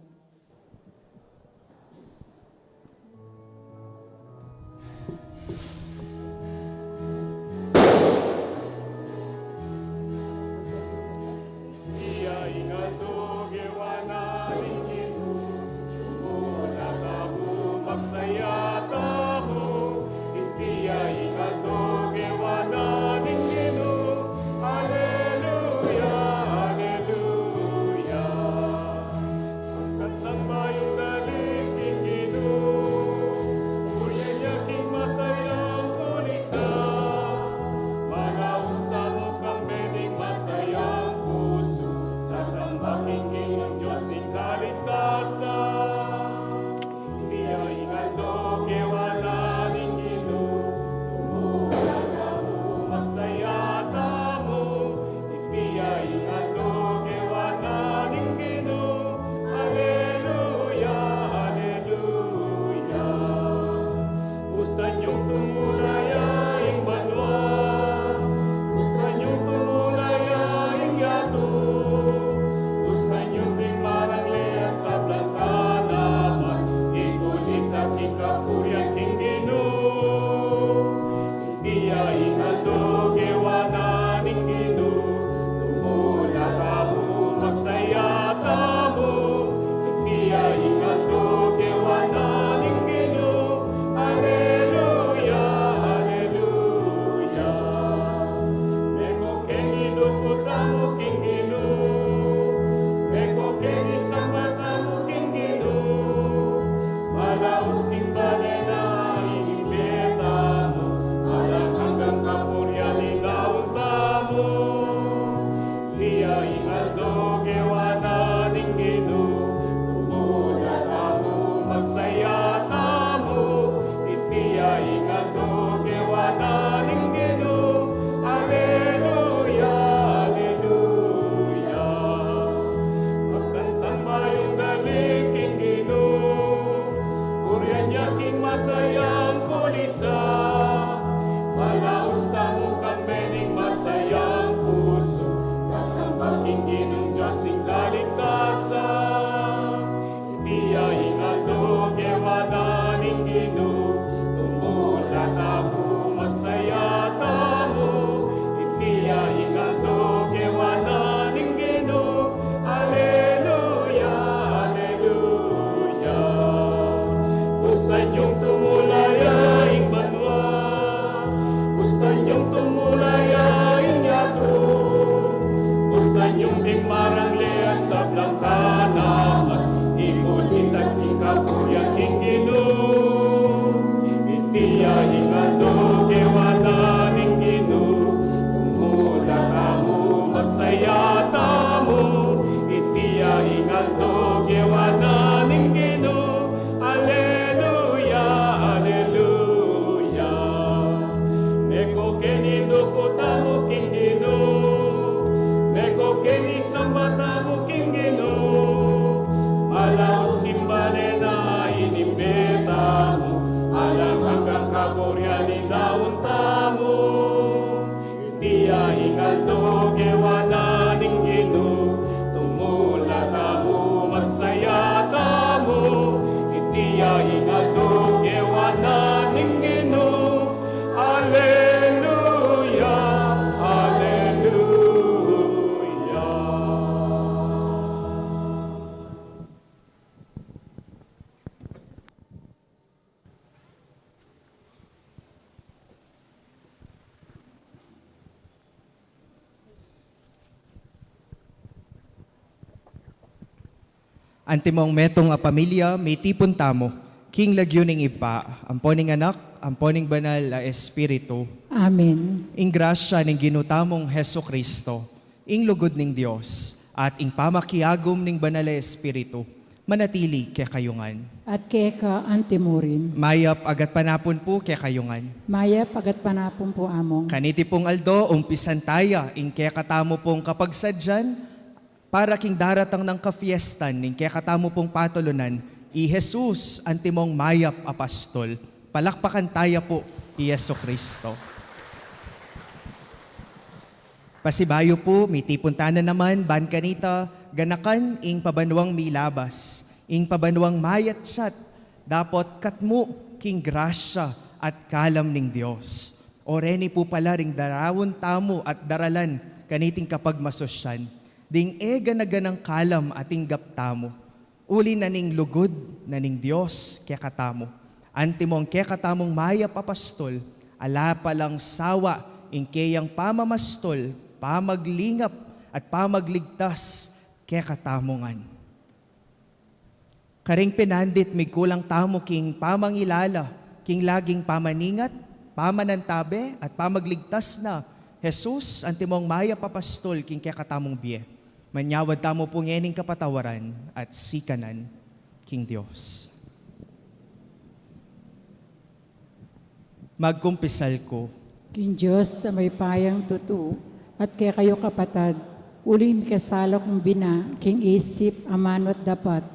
Yung tumula ya ing yatu, usan yung ding marangle at sablang tanaman, ibut isat ing kaburian king Ginu. Iti ya ing aldo kewa na ning Ginu, tumula tamu, magsaya tamu. Iti ya ing aldo kewa na ning Ginu. Aleluya, aleluya. Meko keni duku tamu king Ginu, meko keni samba tamu king Ginu. Malaus king bale na inimbe tamu, alang anggang kaburian idaun tamu. Iti ya ing aldo kewa na ning Ginu, tumula tamu, magsaya tamu. Iti ya ing aldo kewa na ning Ginu. Aleluya, aleluya. Antimong metung a pamilya, mitipun tamu king lagyu ning Ibpa, ampo ning Anak, ampo ning Banal a Espiritu. Amen. Ing grasya ning Ginu tamung Jesucristo, ing lugud ning Dios, at ing pamakiagum ning Banal a Espiritu, manatili kekayu ngan. At keka antimurin. Mayap a gatpanapun pu kekayu ngan. Mayap a gatpanapun pu, Among. Kaniti pung aldo, umpisan taya ing kekatamu pung kapagsadyan para king daratang nang kafiestan ning kekatamu pung patulunan, i Jesus, antimong mayap a pastul. Palakpakan taya pu i Jesucristo. Pasibayu pu, mitipun tana naman, ban kanita ganakan ing pabanuang milabas, ing pabanuang mayatyat, dapot katmu king grasya at kalam ning Dios. O reni pu pala ring daraun tamu at daralan kaniting kapagmasusyan, ding e gana-ganang kalam a tinggap tamu, uli na ning lugud na ning Dios kekatamu. Antimong kekatamung mayap a pastul, ala palang sawa ing keyang pamamastul, pamaglingap, at pamagligtas kekatamu ngan. Karing pinandit, migkulang tamu king pamangilala king laging pamaningat, pamanantabe, at pamagligtas na Jesus, antimong mayap a pastul king kekatamung bie. Manyawad tamu pu ngening kapatawaran at sikanan king Dios. Magkumpisal ku. King Dios a mayupayang tutu, at kekayu kapatad, uling mikasala kung bina king isip, amanu at dapat,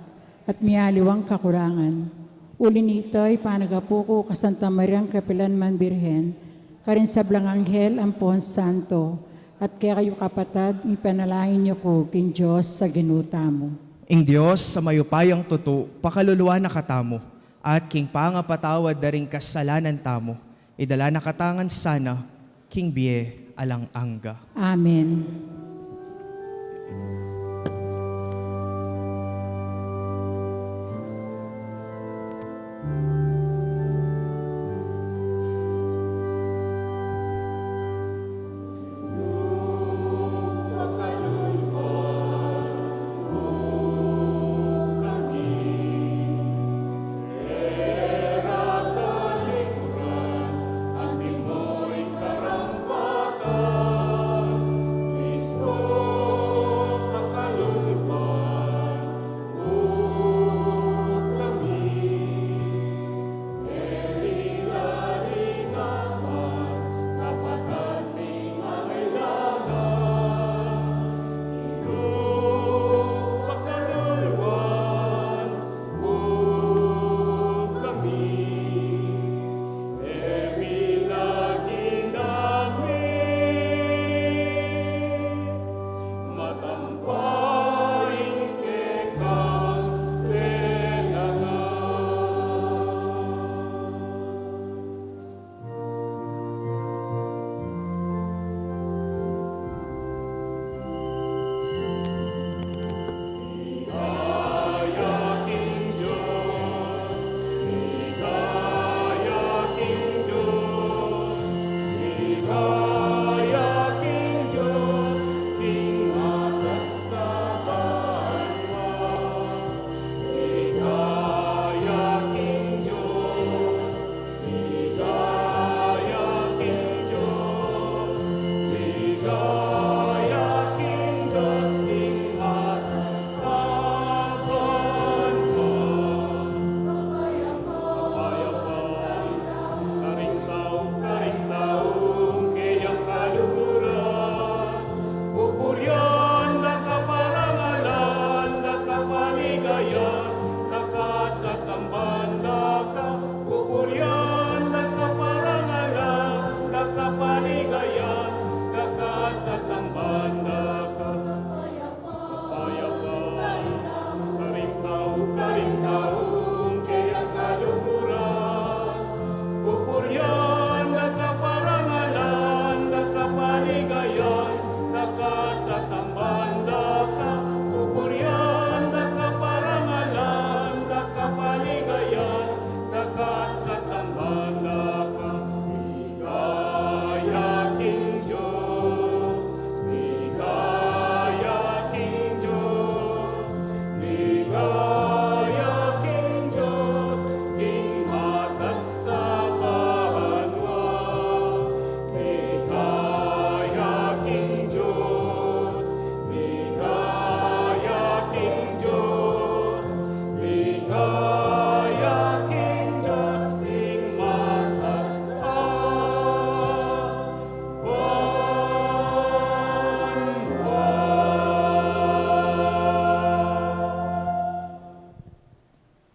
at mialiwang kakurangan. Uli nita, ipanagapu ku ka Santa Mariang kapilan man Birhen, karing sablang anghel ampon santo, at kekayu kapatad, ipanalangin yu ku king Dios a Ginu tamu. Ing Dios a mayupayang tutu, pakaluluan na katamu, at king pangapatawad da ring kasalanan tamu, idala na katamu ngan sana king bie alang angga. Amen.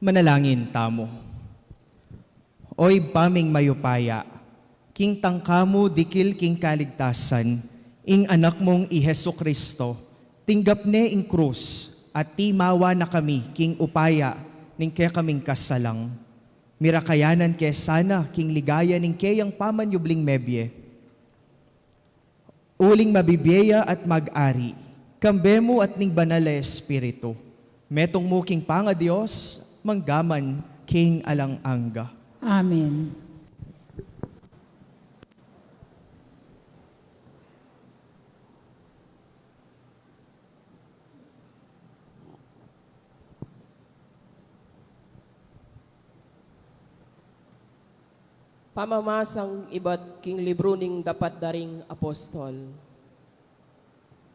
Manalangin tamu. O Ibpa ming mayupaya, king tangka mu dikil king kaligtasan ing Anak mung i Jesucristo, tinggap ne ing krus at timawa na kami king upaya ning kekaming kasalang. Mirakayanan ke sana king ligaya ning keyang pamanyubling mebie. Uling mabibie ya at mag-ari, kambe mu at ning Banal a Espiritu, metung mu king pangaDios, mangga man king alang angga. Amen. Pamamasang ibat king libru ning Dapat da ring Apostol.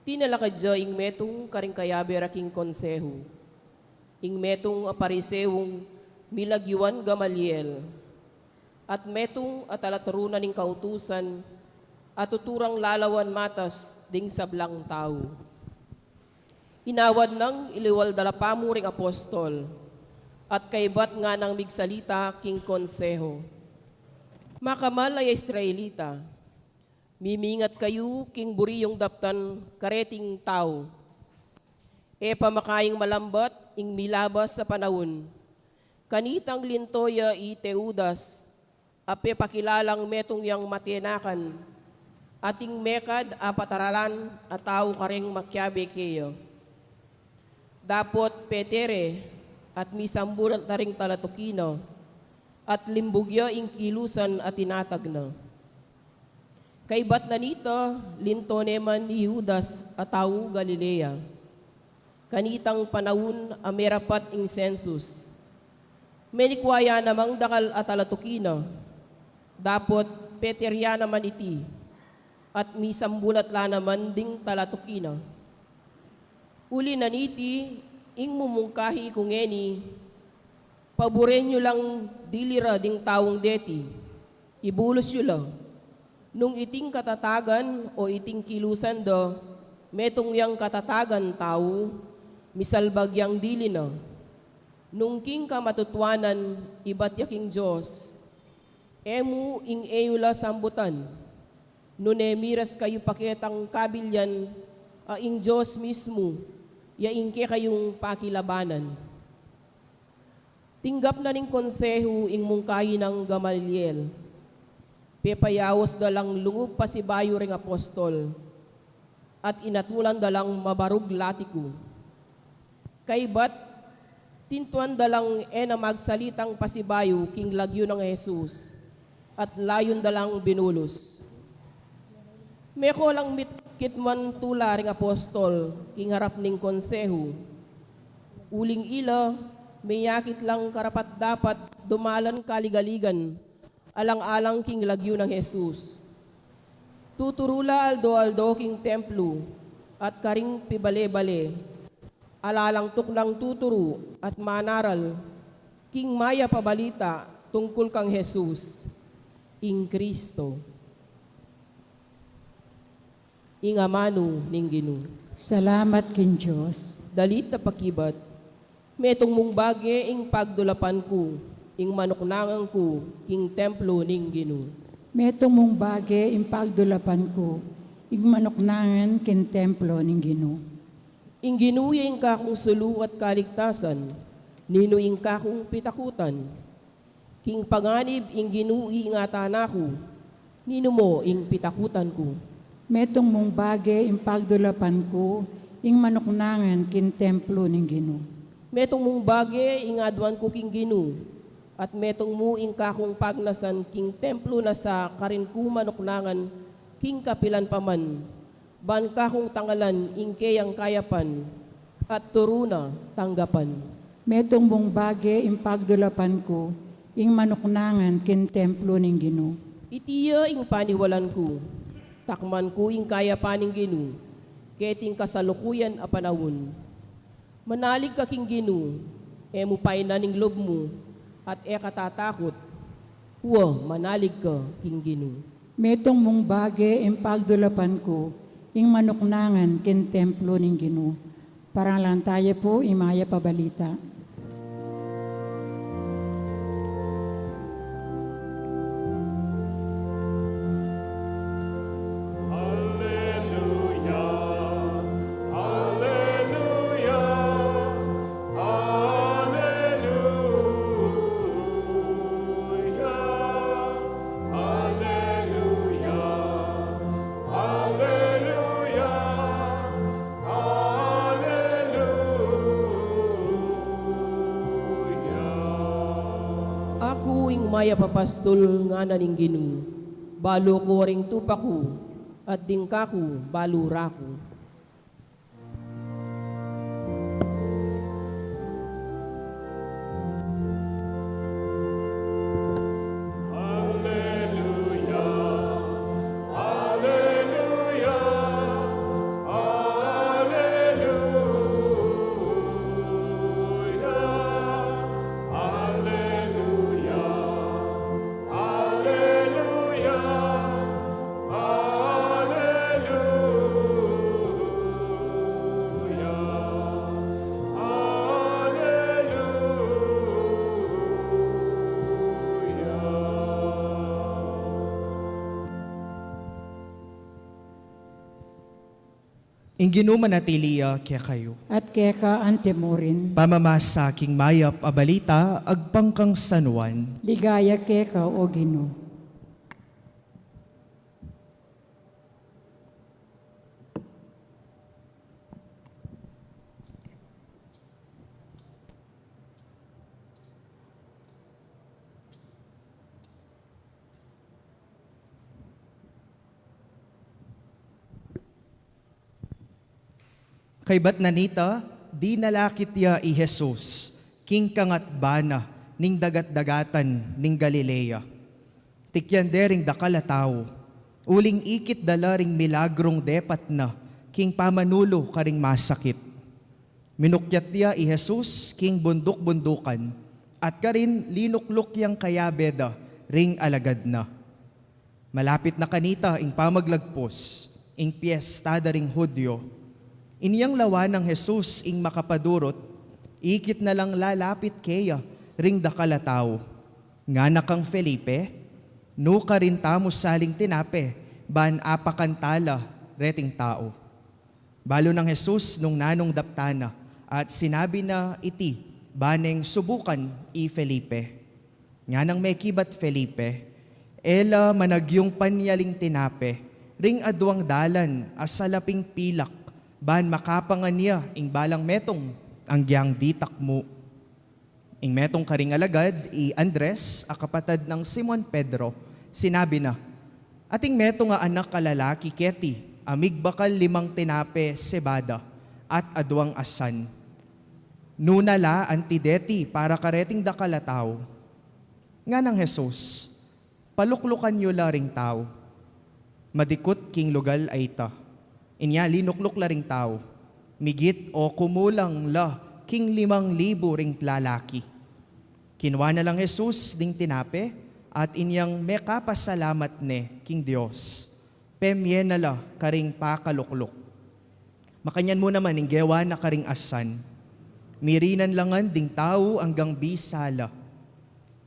Tinalakad ya ing metung karing kayabe ra king konsehu, ing metung a Pariseung milagyuan Gamaliel, at metung a talaturunan ning kautusan a tuturang lalawan matas ding sablang tau. Inawad nang iliwal da la pamu ring apostol, at kaibat ngana nang migsalita king konsehu. Makamal a Israelita, mimingat kayu king buri yung daptan kareting tau. E pa makaing malambat ing milabas a panaun, kanitang linto ya i Teudas, a pepakilalang metung yang matenakan, ating mekad a pataralan a tau kareng makiabe keya. Dapot pete re, at misambulat na ring talatuki na, at limbug ya ing kilusan a tinatag na. Kaibat na nita, linto ne man i Judas a tau Galilea, kanitang panaun a merapat ing sensus. Menikwa ya namang dakal a talatuki na, dapot pete re ya naman iti, at misambulat la naman ding talatuki na. Uli na niti, ing mumungkahi ku ngeni, paburen yu lang dili ra ding taung deti, ibulus yu la. Nung iting katatagan o iting kilusan da, metung yang katatagan tau, misalbag yang dili na. Nung king kamatutuanan, ibat ya king Dios, e mu ing e yu la sambutan, nune miras kayu paketang kabilyan a ing Dios mismu ya ing kekayung pakilabanan. Tinggap na ning konsehu ing mungkahi nang Gamaliel. Pepayaus da lang lungub pasibayu ring apostol, at inatulan da lang mabarug latiku. Kaibat, tintuan da lang e na magsalitang pasibayu king lagyu nang Jesus, at layun da lang binulus. Meko lang mit-, kitmuan tula ring apostol king harap ning konsehu. Uling ila, meyakit lang karapat-dapat dumalan kaligaligan, alang-alang king lagyu nang Jesus. Tuturu la aldo-aldo king templo at karing pibale-bale. Ala lang tuknang tuturu at manaral king mayap a balita tungkul kang Jesus, ing Kristo, ing amanu ning Ginu. Salamat king Dios. Dalit a pakibat. Metung mung bage ing pagdulapan ku, ing manuknangan ku king templo ning Ginu. Metung mung bage ing pagdulapan ku, ing manuknangan king templo ning Ginu. Ing Ginu ya ing kakung sulu at kaligtasan, ninu ing kakung pitakutan? King panganib ing Ginu ing ingatan na ku, ninu mo ing pitakutan ku? Metung mung bage ing pagdulapan ku, ing manuknangan king templo ning Ginu. Metung mung bage ing aduan ku king Ginu, at metung mu ing kakung pagnasan king templo na sa karin ku manuknangan king kapilan pa man, ban kakung tangalan ing keyang kayapan, at turu na tanggapan. Metung mung bage ing pagdulapan ku, ing manuknangan king templo ning Ginu. Iti ya ing paniwalan ku, takman ku ing kayapan ning Ginu, keting kasalukuyan a panaun. Manalig ka king Ginu, e mu painan ing lub mu, at e ka tatakut. Wa, manalig ka king Ginu. Metung mung bage ing pagdulapan ku, ing manuknangan king templo ning Ginu. Parangalan taya pu ing mayap a balita. Mayap a pastul, ngana ning Ginu, balu ku ring tupa ku, at ding kaku balu ra ku. Ing Ginu manatili ya kekayu. At keka antimurin. Pamamasa king mayap a balita agpang kang San Juan. Ligaya keka, O Ginu. Kaybat na nita, dinalakit ya i Jesus king kangatba na ning dagat-dagatan ning Galilea. Tikyan de ring dakal a tau, uling ikit da la ring milagrung depat na king pamanulu karing masakit. Minukyat ya i Jesus king bunduk-bundukan, at karin linukluk yang kayabe da ring alagad na. Malapit na kanita ing pamaglagpus, ing piesta da ring Judio. Inyang lawan nang Jesus ing makapadurut, ikit na lang lalapit keya ring dakal a tau. Ngana kang Felipe, "Nukarin tamu saling tinape, ban apakan tala reting tau." Balu nang Jesus nung nanung daptan na, at sinabi na iti, ba neng subukan i Felipe. Nganang mekibat Felipe, e la managyung panyaling tinape ring aduang dalan a salaping pilak, ban makapangan ya ing balang metung, agyang ditak mu. Ing metung karing alagad, i Andres, a kapatad nang Simon Pedro, sinabi na, "Ating metung a anak a lalaki keti, a migbakal limang tinape sebada at aduang asan. Nuna la anti deti para kareting dakal a tau?" Nganang Jesus, "Paluklukan yu la ring tau." Madikut king lugal a ita. Inya linukluk la ring tau. Migit o kumulang la king limang libu ring lalaki. Kinua na lang Jesus ding tinape, at inyang mekapasalamat ne king Dios, pemye na la karing pakalukluk. Makanyan mu naman ing gewa na karing asan. Mirinan la ngan ding tau anggang bisa la.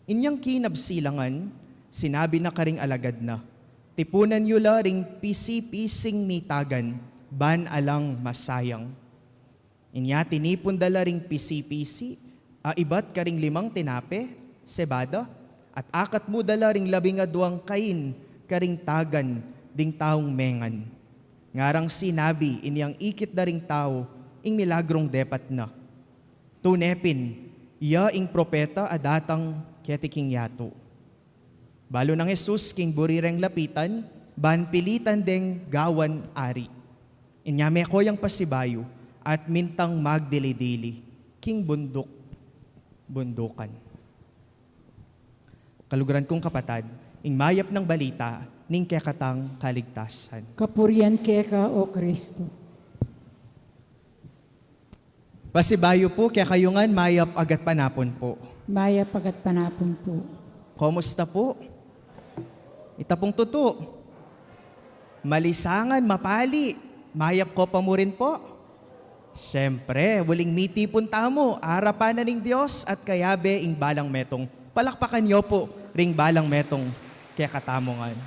Inyang kinabsi la ngan, sinabi na karing alagad na, "Tipunan yu la ring pisi-pising mitagan, ban alang masayang." Inya tinipun da la ring pisi-pisi a ibat karing limang tinape sebada, at akat mu da la ring labing aduang kain karing tagan ding taung mengan. Ngarang sinabi inyang ikit da ring tau ing milagrung depat na, "Tune pin, iya ing propeta a datang keti king yatu." Balu nang Jesus king buri reng lapitan, ban pilitan deng gawan ari. Inya meko yang pasibayu, at mintang magdili-dili king bunduk-bundukan. Kaluguran kung kapatad, ing mayap nang balita ning kekatang kaligtasan. Kapurian keka, O Kristo. Pasibayu pu kekayu ngan, mayap a gatpanapun pu. Mayap a gatpanapun pu. Kumusta pu? Ita pung tutu. Malisangan, mapali. Mayap ko pa mu rin pu. Siyempre, uling mitipun tamu, arapan na ning Dios at kayabe ing balang metung. Palakpakan yu pu ring balang metung kekatamu ngan.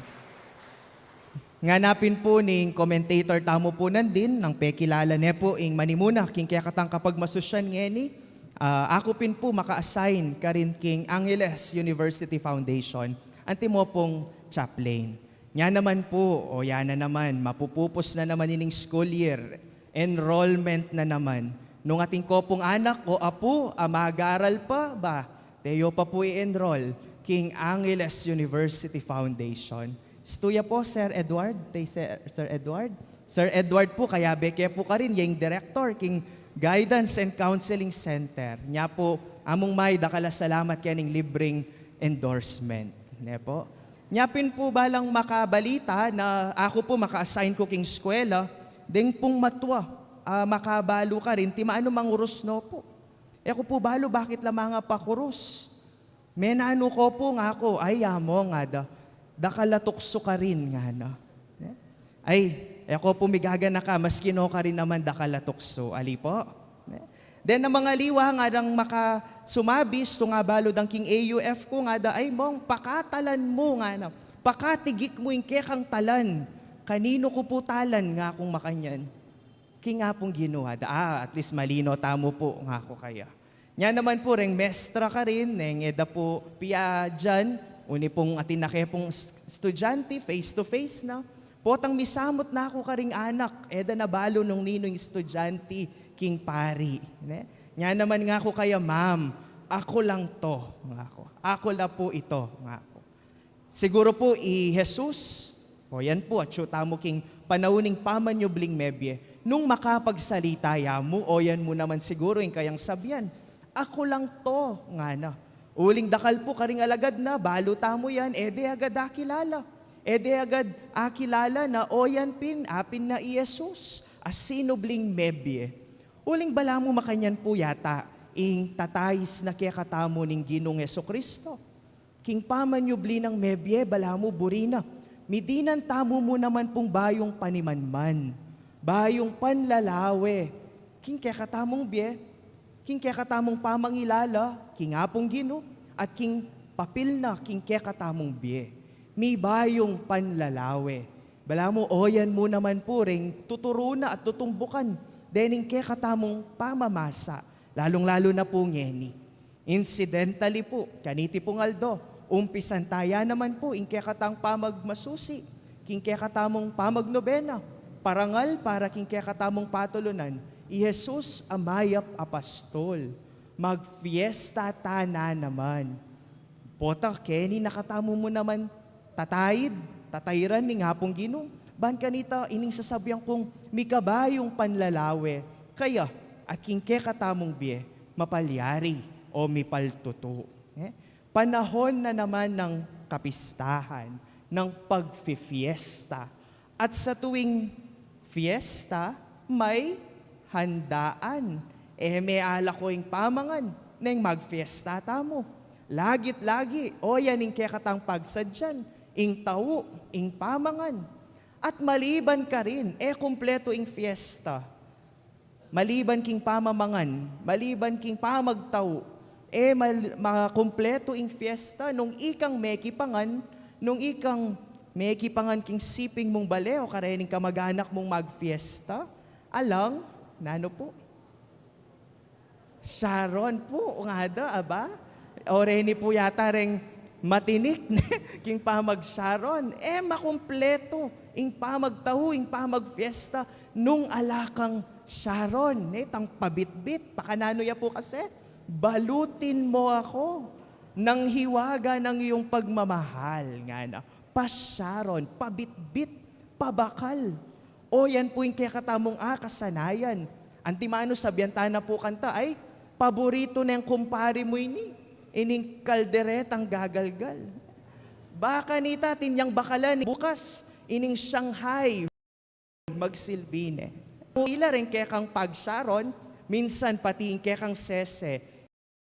Ngana pin pu ning commentator tamu pu nandin, nang pekilala ne pu ing manimuna king kekatang kapagmasusyan ngeni, ah, aku pin pu maka-assign karin king Angeles University Foundation, antimo pung chaplain. Nya naman pu, o ya na naman, mapupupus na naman ining school year, enrollment na naman. Nung atin ko pung anak o apu a mag-aral pa, ba, teyu pa pu i-enroll. king Angeles University Foundation. Stu ya po, Sir Edward, tey Sir, Sir Edward. Sir Edward po, kayabe ke po karin, ya ing director king Guidance and Counseling Center. Nya po, among may dakal a salamat kening libreng endorsement. Ne po? Nya pin po balang makabalita na aku po maka-assign ku king eskwela, deng pung matua, ah, makabalu karin, ti maanu mangurus no po. E ku po balu bakit la mangapakurus. Menanu ko po ngaku, ay, among ada, dakal a tuksu karin ngana. Ne? Ay, e ko po migaganaka, maski no karin naman dakal a tuksu. Ali po? Ne? Then, ang mga liwa nga dang makasumabis, tungabalu dang king A U F ku, ngada, ay, mong, pakatalan mu ngana. Pakatigik mu ing kekang talan. Kaninu ku po talan ngakung makanyan? King Apung Ginu, ada, ah, at least malino tamu po ngaku kaya. Nya naman po, reng mestra karin, neng e da po pia dian, uni pong atin na ke pong s-, estudyante, face to face na. Potang misamut na ku karing anak, e da na balu nung ninu ing estudyante king pari, ne? Nya naman ngaku kaya, "Ma'am, aku lang 'to," ngaku. "Aku la po ito," ngaku. Siguru po i Jesus, o yan po, atyu tamu king panaun ning pamanyubling mebie. Nung makapagsalita ya mu, o yan mu naman siguru ing kayang sabian, "Aku lang 'to," ngana. Uling dakal po karing alagad na, balu tamu yan, e de agad akilala. E de agad akilala na o yan pin, apin na i Jesus a sinubling mebie. Uling balamu makanyan po yata ing tatais na kekatamu ning Ginung Jesucristo. King pamanyubli nang mebie, balamu buri na, midinan tamu mu naman pung bayung panimanman, bayung panlalawe king kekatamung bie, king kekatamung pamangilala king Apung Ginu, at king papil na king kekatamung bie. Mibayung panlalawe. Balamu, o yan mu naman pu ring tuturu na at tutumbukan dening kekatamung pamamasa, lalung-lalu na pu ngeni. Incidentally pu, kaniti pung aldo, umpisan taya naman pu ing kekatang pamagmasusi king kekatamung pamagnobena, parangal para king kekatamung patulunan, i Jesus a mayap a pastul. Magfiesta ta na naman. Pota keni na katamu mu naman tataid, tatairan ning Apung Ginu, ban kanita ining sasabian kung mikabayung panlalawe kaya at king kekatamung bie mapalyari o mipaltutu. Eh? Panahon na naman ng kapistahan, ng pagfifiesta. At sa tuwing fiesta, may handaan. E me ala ko ing pamangan, neng magfiesta tamu. Lagit-lagi, o yan ing kekatang pagsadyan, ing tau, ing pamangan. At maliban karin, e kumpletu ing fiesta. Maliban king pamamangan, maliban king pamagtau, e mal-, makumpletu ing fiesta nung ikang mekipangan, nung ikang mekipangan king siping mung bale o karening kamag-anak mung magfiesta. Alang, nanu pu? Sharon pu, ngada, aba? O reni pu yata reng matinik, ne? King pamag-Sharon. E makumpletu ing pamagtau, ing pamagfiesta nung ala kang Sharon, ne? Tang pabitbit, pakananu ya pu kasi? Balutin mo ako ng hiwaga ng iyong pagmamahal, ngana. Pa-Sharon, pabitbit, pabakal. O yan pu ing kekatamung akasanayan. Antimanu sabian ta na pu kanta, ay, paborito neng kumpari mu ini, ining kalderetang gagalgal. Baka nita atin yang bakalan bukas, ining Shanghai, magsilbi ne. Ila ring kekang pag-Sharon, minsan pati ing kekang sese.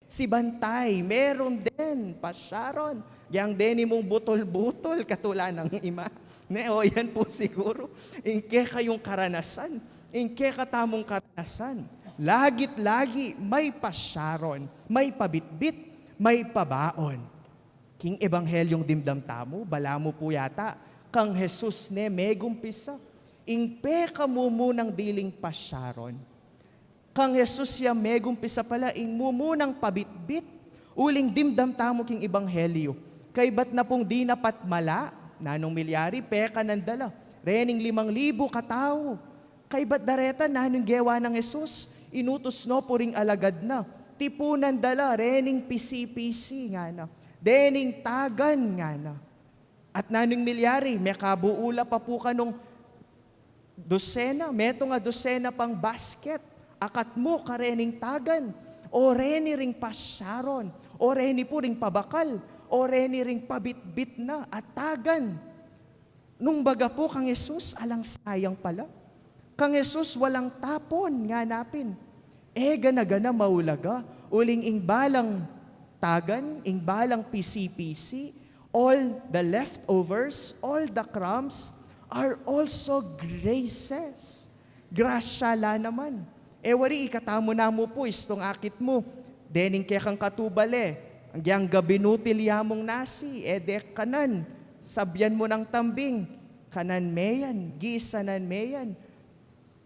Si Bantay, meron din pa-Sharon. Yang deni mung butol-butol, katula nang ima. Ne, o yan pu siguru. Ing kekayung karanasan, ing kekatamung karanasan. Lagit-lagi, may pa-Sharon, may pabitbit, may pabaon. King ebanghelyung dimdam tamu, balamu pu yata, kang Jesus ne megumpisa ing pekamumunang diling pa-Sharon. Kang Jesus ya megumpisa pala ing mumunang pabitbit, uling dimdam tamu king ebanghelyu. Kaybat na pung dinapat mala, nanung milyari, pekanan da la rening limang libu katau. Kaybat dareta, nanung gewa nang Jesus? Inutus no pu ring alagad na, tipunan da la rening pisi-pisi, ngana. Dening tagan, ngana. At nanung milyari, mekabuu la pa pu kanung dosena, metung a dosena pang basket, akat mu karening tagan, o reni ring pasyaron, o reni pu ring pabakal, o reni ring pabitbit na a tagan. Nung baga pu kang Jesus, alang sayang pala. Kang Jesus, walang tapon, ngana pin. E gana-gana maulaga, uling ing balang tagan, ing balang pisi-pisi, all the leftovers, all the crumbs are also graces. Grasya la naman. E wari, ikatamu namu pu, istung akit mu dening kekang katubale, agyang binutil ya mung nasi, e de kanan, sabyan mu nang tambing, kanan me yan, gisanan me yan,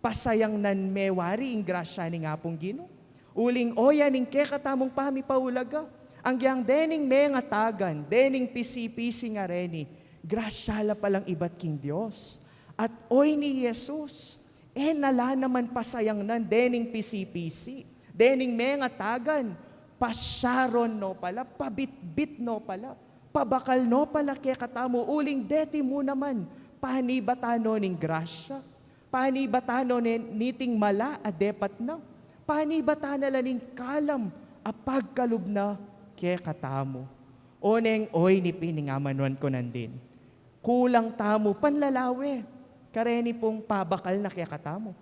pasayangnan me wari ing grasya ning Apung Ginu. Uling o yan ing kekatamung pamipaulaga, agyang dening mengatagan, dening pisi-pisi a reni, grasya la palang ibat king Dios. At oyni Jesus, e na la naman pasayangnan dening pisi-pisi, dening mengatagan, pasyaron no pala, pabitbit no pala, pabakal no pala kekatamu, uling deti mu naman, panibatan no ning grasya, panibatan no ne-, niting mala a depat na, panibatan na la ning kalam a pagkalub na kekatamu. O neng, oyni pin ing amanuan ku nandin, kulang tamu panlalawe kareni pung pabakal na kekatamu.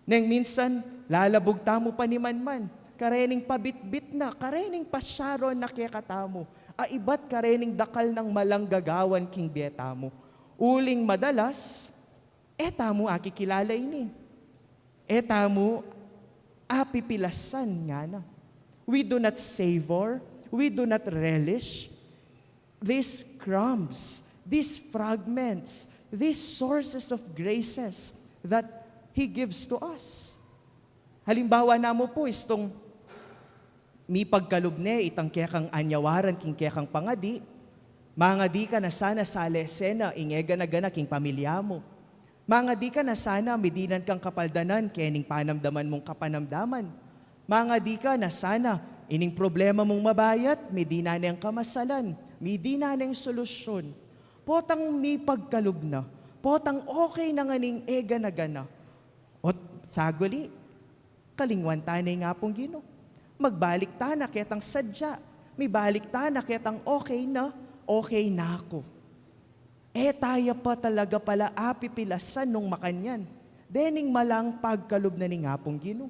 Neng minsan, lalabug tamu panimanman karening pabitbit na, karening pasyaron na kekatamu, a ibat karening dakal nang malang gagawan king bie tamu. Uling madalas, e tamu akikilala ini. E tamu apipilasan, ngana. We do not savor, we do not relish these crumbs, these fragments, these sources of graces that He gives to us. Halimbawa namu pu, istung mipagkalub ne itang kekang anyawaran king kekang pangadi, mangadi ka na sana sale sena ing e gana-gana king pamilya mu. Mangadi ka na sana midinan kang kapaldanan kening panamdaman mung kapanamdaman. Mangadi ka na sana ining problema mung mabayat, midinan neng kamasalan, midinan neng solusyun. Potang mipagkalub na, potang okay na ngan ing e gana-gana. Ot saguli, kalingwan tana ing Apung Ginu. Magbalik tana ketang sadya. Mibalik tana ketang okay na, okay na ku. E taya pa talaga pala apipilasan nung makanyan dening malang pagkalub na ning Apung Ginu.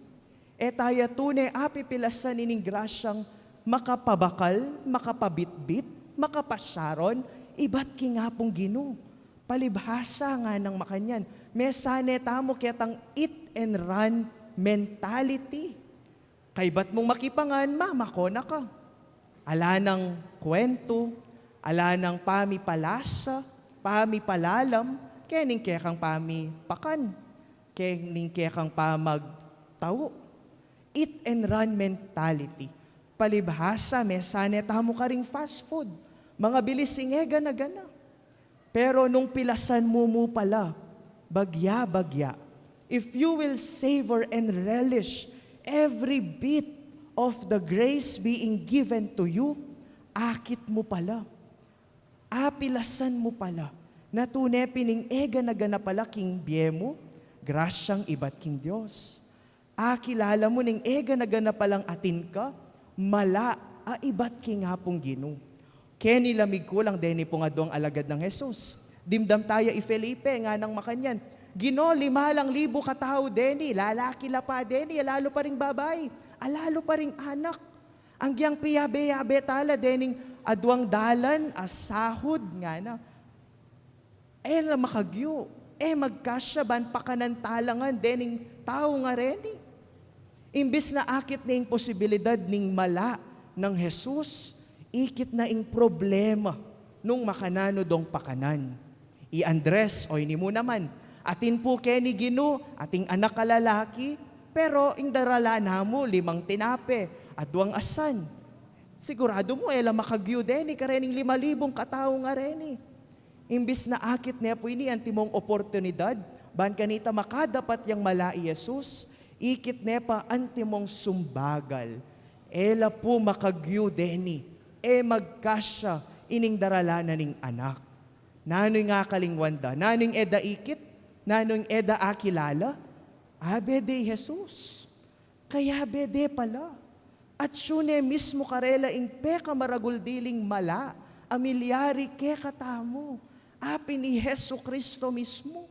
E taya tune apipilasan ining grasyang makapabakal, makapabitbit, makapasyaron, ibat king Apung Ginu. Palibhasa nganang makanyan, mesane tamu ketang eat and run mentality. Kaybat mung makipangan, mamako na ka. Ala nang kwentu, ala nang pamipalasa, pamipalalam kening kekang pamipakan, kening kekang pamagtau. Eat and run mentality. Palibhasa, mesane tamu karing fast food, mangabilis ing e gana-gana. Pero nung pilasan mu mu pala bagya-bagya, if you will savor and relish every bit of the grace being given to you, akit mu pala, apilasan mu pala na tune pin ing e gana-gana pala king bie mu, grasyang ibat king Dios. Akilala mu ning e gana-gana palang atin ka, mala a ibat king Apung Ginu. Keni la migkulang deni pung aduang alagad nang Jesus. Dimdam taya i Felipe, nganang makanyan, Ginu, lima lang libu katau deni, lalaki la pa deni, lalu pa ring babai, a lalu pa ring anak. Agyang piyabe-yabe tala dening aduang dalan a sahud, ngana. E la makagyu, e magkasya ban pakanan tala ngan dening tau ngareni. Imbis na akit ne ing posibilidad ning mala nang Jesus, ikit na ing problema nung makananu dong pakanan. I Andres, oyni mu naman, atin pu keni Ginu, ating anak a lalaki, pero ing darala na mu limang tinape, aduang asan. Siguradu mu, e la makagyu deni karening lima libung katau ngareni. Imbis na akit ne pu ini antimong oportunidad ban kanita makadapat yang mala i Jesus, ikit ne pa antimong sumbagal. E la pu makagyu deni E magkasya ining daralan na ning anak. Nanu ing akalingwan da? Nanu ing e da ikit? Nanu ing e da akilala? Abe de i Jesus. Kayabe de pala. Atyu ne mismu karela ing pekamaragul diling mala a milyari kekatamu. Apin i Jesucristo mismu.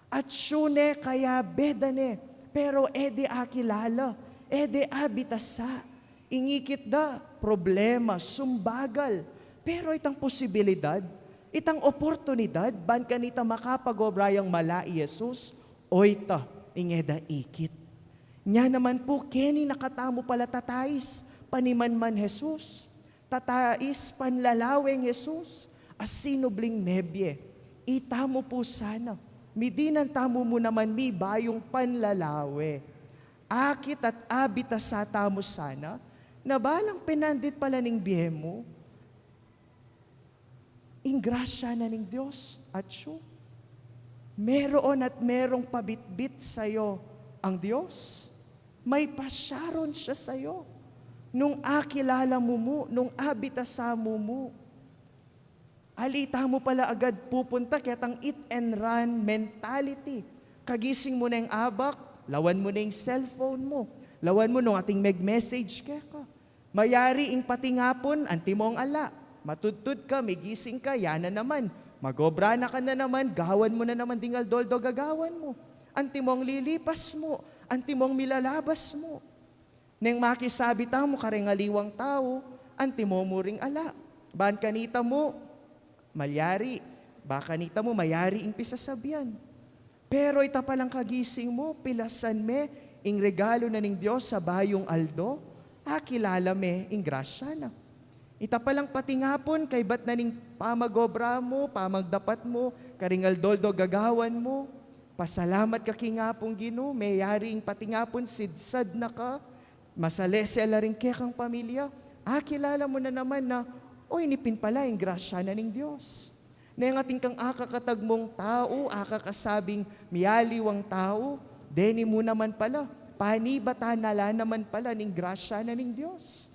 Atyu ne, kayabe da ne, pero e de akilala, e de abitasa. Ing ikit da, problema, sumbagal. Pero itang posibilidad, itang oportunidad, ban kanita makapag-obra yang mala i Jesus, oyta, ing e da ikit. Nya naman pu, keni na katamu pala tatais, panimanman Jesus. Tatais panlalawe ing Jesus, a sinubling mebie. Itamu pu sana, midinan tamu mu naman mibayung panlalawe. Akit at abitasa tamu sana, na balang pinandit pala ning bie mu, ing grasya na ning Dios, atyu. Meron at merong pabitbit sayo ang Dios. May pasyaron siya sayo. Nung akilala mu mu, nung abitasa mu mu. Ali tamu pala agad pupunta ketang eat and run mentality. Kagising mu na ing abak, lawan mu na ing cellphone mu. Lawan mu nung ating meg-message keka. Mayari ing patingapun, antimong ala. Matudtud ka, migising ka, ya na naman. Mag-obra na ka na naman, gawan mu na naman ding aldo-aldo gagawan mu. Antimong lilipas mu, antimong milalabas mu. Neng makisabi tamu kareng aliwang tau, antimo mu ring ala. Ban kanita mu, malyari. Ba kanita mu, mayari ing pisasabian. Pero ita palang kagising mu, pilasan me ing regalu na ning Dios sa bayung aldo, akilala me ing grasya na. Ita palang patingapun, kaybat na ning pamag-obra mu, pamagdapat mu, karing aldo-aldo gagawan mu, pasalamat ka king Apung Ginu, meyari ing patingapun, sidsad na ka, masalese la ring kekang pamilya, akilala mu na naman na, o, ini pin pala ing grasya na ning Dios. Neng atin kang akakatagmung tau, akakasabing mialiwang tau, deni mu naman pala, panibatan na la naman pala ning grasya na ning Dios.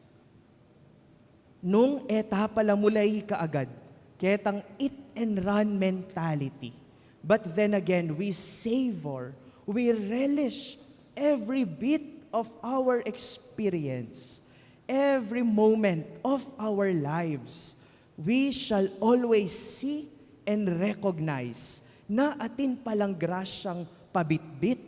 Nung e ta pala mulai kaagad ketang eat and run mentality. But then again, we savor, we relish every bit of our experience, every moment of our lives. We shall always see and recognize na atin palang grasyang pabitbit,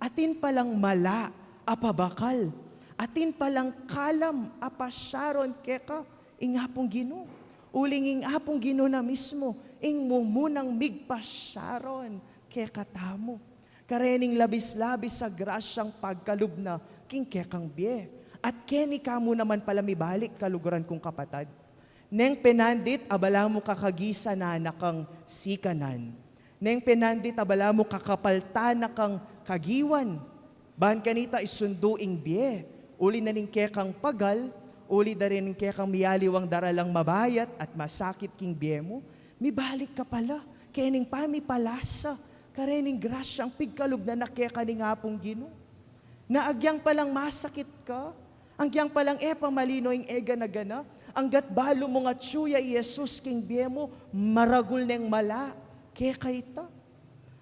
atin palang mala a pabakal, atin palang kalam a pasyaron keka ing Apung Ginu. Uling ing Apung Ginu na mismu ing mumunang migpasyaron kekatamu karening labis-labis a grasyang pagkalub na king kekang bie. At keni ka mu naman pala mibalik, kaluguran kung kapatad. Neng penandit a balamu kakagisanan na kang sikanan. Neng penandit a balamu kakapaltan na kang kagiwan. Ban kanita isundu ing bie. Uli na ning kekang pagal, uli da rin ning kekang mialiwang daralang mabayat at masakit king bie mu, mibalik ka pala kening pamipalasa karening grasyang pigkalub na na keka ning Apung Ginu. Na agyang palang masakit ka, agyang palang e pa malino ing e gana-gana, anggat balu mung atyu ya i Jesus king bie mu, maragul neng mala keka ita.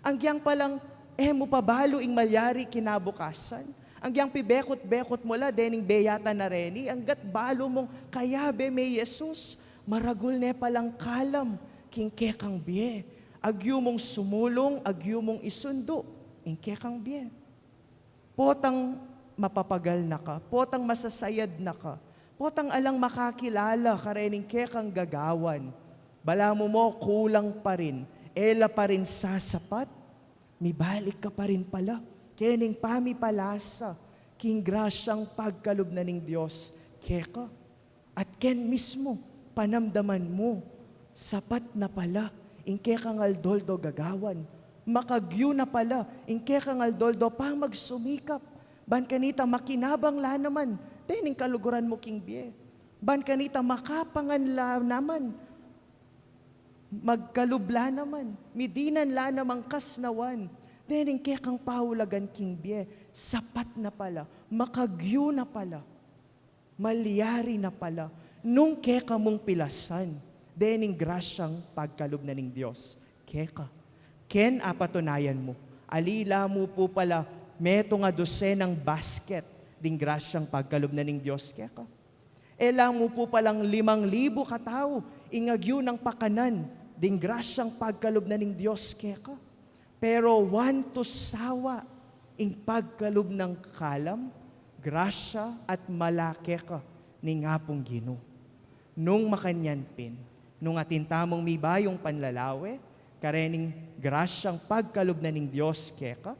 Agyang palang e mu pa balu ing malyari kinabukasan, agyang pibekut-bekut mu la dening beyatan na reni, anggat balu mung kayabe me i Jesus, maragul ne palang kalam king kekang bie. Agyu mung sumulung, agyu mung isundu ing kekang bie. Potang mapapagal na ka, potang masasayad na ka, potang alang makakilala karening kekang gagawan, balamu mo kulang pa rin, e la pa rin sasapat, mibalik ka pa rin pala kening pamipalasa king grasyang pagkalub na ning Dios keka. At ken mismu, panamdaman mu, sapat na pala ing kekang aldo-aldo gagawan. Makagyu na pala ing kekang aldo-aldo pamagsumikap. Ban kanita makinabang la naman dening kaluguran mu king bie. Ban kanita makapangan la naman, magkalub la naman, midinan la namang kasnawan dening kekang paulagan king bie. Sapat na pala, makagyu na pala, malyari na pala. Nung keka mung pilasan dening grasyang pagkalub na ning Dios keka, ken apatunayan mu, ali la mu pu pala metung a dosenang basket ding grasyang pagkalub na ning Dios keka. E la mu pu palang limang libu katau ing agyu nang pakanan ding grasyang pagkalub na ning Dios keka. Pero wantu sawa ing pagkalub nang kalam, grasya at mala keka ning Apung Ginu. Nung makanyan pin, nung atin tamung mibayung panlalawe karening grasyang pagkalub na ning Dios keka,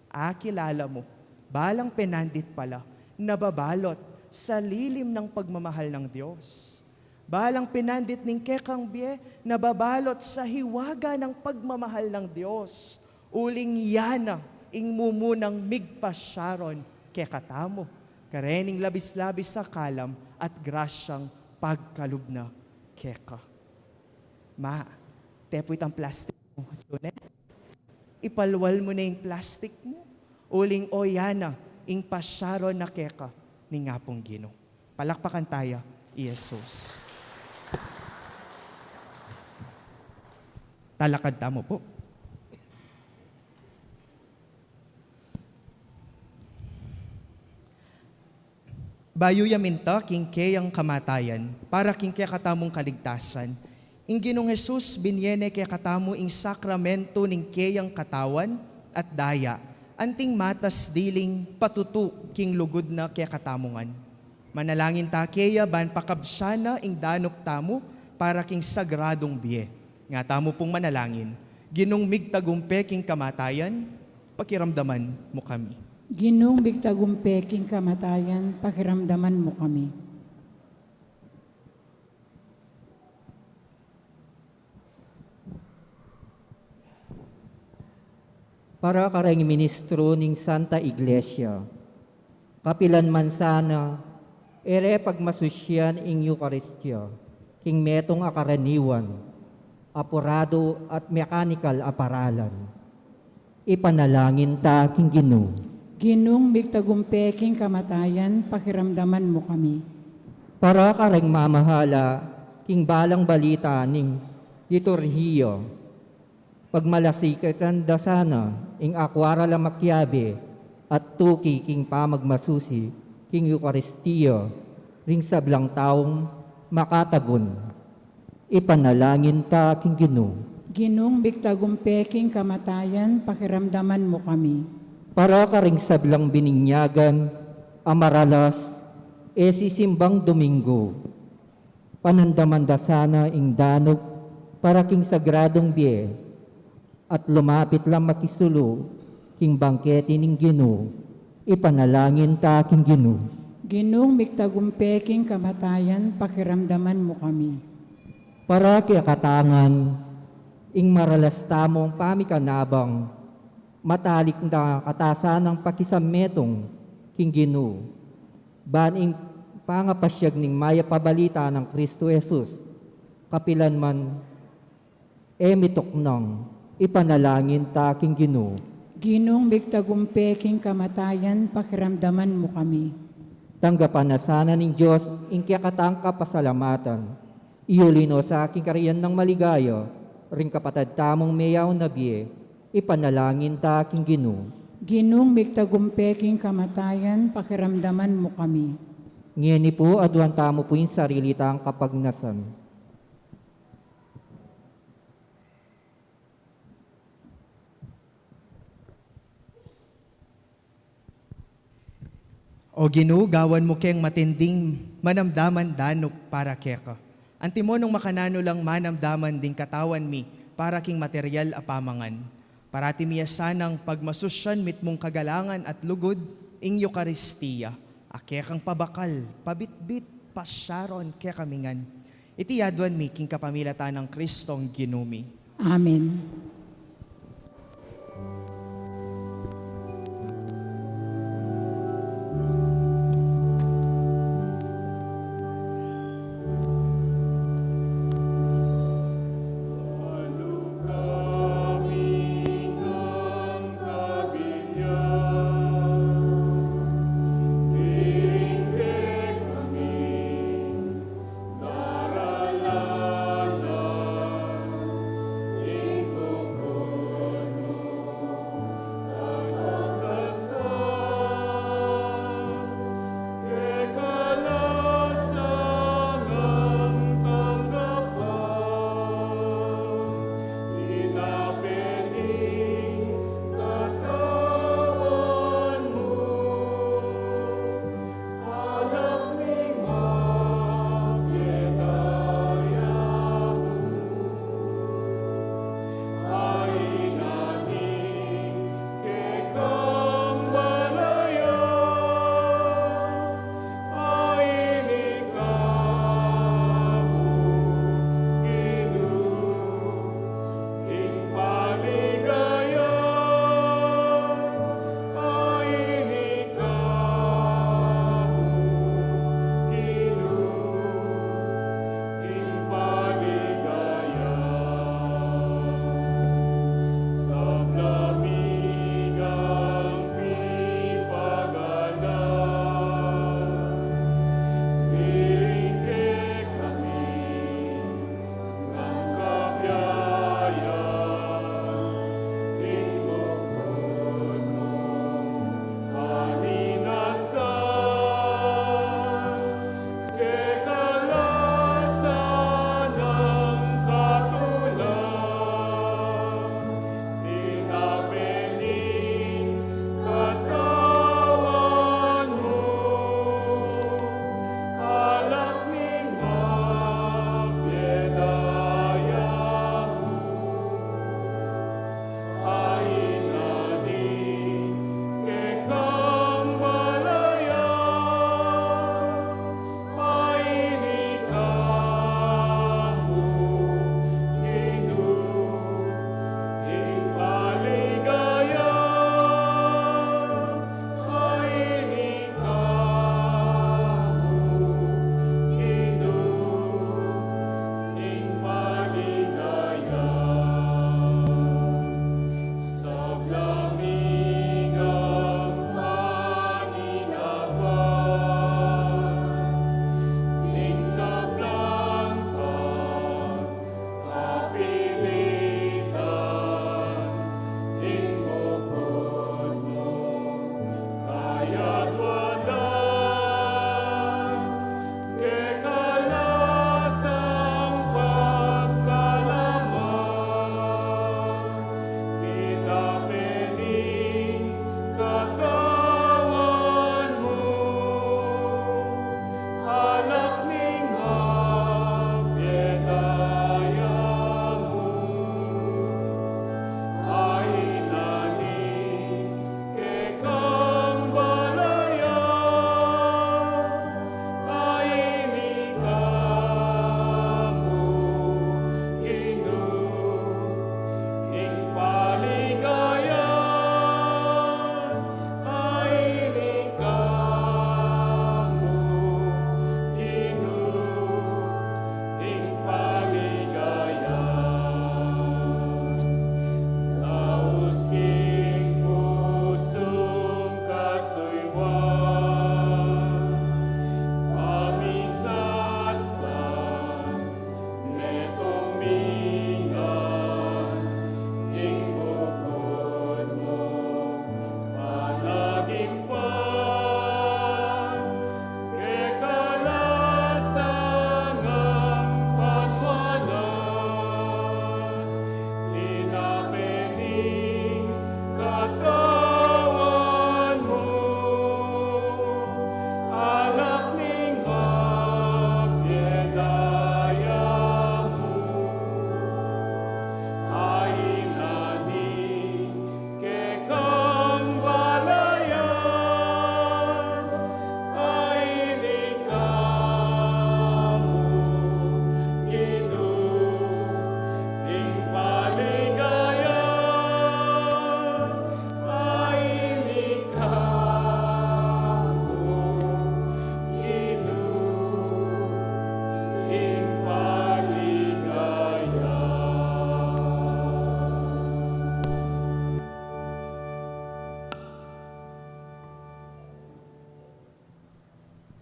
akilala mu, balang penandit pala nababalot sa lilim ng pagmamahal ng Dios. Balang penandit ning kekang bie nababalot sa hiwaga ng pagmamahal ng Dios. Uling ya na ing mumunang migpasyaron kekatamu karening labis-labis a kalam at grasyang pagkalub na keka. Ma, tepu itang plastik mu, June. Ipalwal mu na ing plastik mu. Uling o ya na ing pasyaron na keka ning Apung Ginu. Palakpakan taya i Jesus. Talakad tamu pu. Bayu ya minta king keyang kamatayan para king kekatamung kaligtasan, ing Ginung Jesus binie ne kekatamu ing sakramentu ning keyang katawan at daya, anting matas diling patutu king lugud na kekatamu ngan. Manalangin ta keya ban pakabsyan na ing danup tamu para king sagradung bie. Nga tamu pung manalangin. Ginung migtagumpe king kamatayan, pakiramdaman mu kami. Ginung migtagumpe king kamatayan, pakiramdaman mu kami. Para kareng ministro ning Santa Iglesia, kapilan man sana, e re pagmasusyan ing Eukaristia king metung a karaniwan, apuradu at mekanikal a paralan. Ipanalangin ta king Ginu. Ginung migtagumpe king kamatayan, pakiramdaman mu kami. Para kareng mamahala king balang balita ning liturhiya, pagmalasikan da sana ing akwara la makiabe at tuki king pamagmasusi king Eukaristia ring sablang taung makatagun. Ipanalangin ta king Ginu. Ginung migtagumpe king kamatayan, pakiramdaman mu kami. Para karing sablang bininyagan a maralas e sisimbang Domingo, panandaman da sana ing danup para king sagradung bie at lumapit lang makisulu king bangkete ning Ginu. Ipanalangin ta king Ginu. Ginung migtagumpe king kamatayan, pakiramdaman mu kami. Para kekata ngan ing maralas tamung pamikanabang, matalik na kata sanang pakisametung king Ginu, ban ing pangapasyag ning mayap a balita nang Kristo Jesus, kapilan man e mituknang. Ipanalangin ta king Ginu. Ginung migtagumpe king kamatayan, pakiramdaman mu kami. Tanggapan na sana ning Dios ing kekatang kapasalamatan. Iyuli no sa king karian nang maligaya ring kapatad tamung meyaun na bie. Ipanalangin ta king Ginu. Ginung migtagumpe king kamatayan, pakiramdaman mu kami. Ngeni pu, aduan tamu pu ing sarili tang kapagnasan. O Ginu, gawan mu keng matinding manamdaman danup para keka. Antimo nung makananu lang manamdaman ding katawan mi para king material a pamangan, parati mi ya sanang pagmasusyan mitmung kagalangan at lugud ing Eukaristia, a kekang pabakal, pabitbit, pasyaron kekami ngan. Iti yaduan mi king kapamilatan nang Kristong Ginu mi. Amen.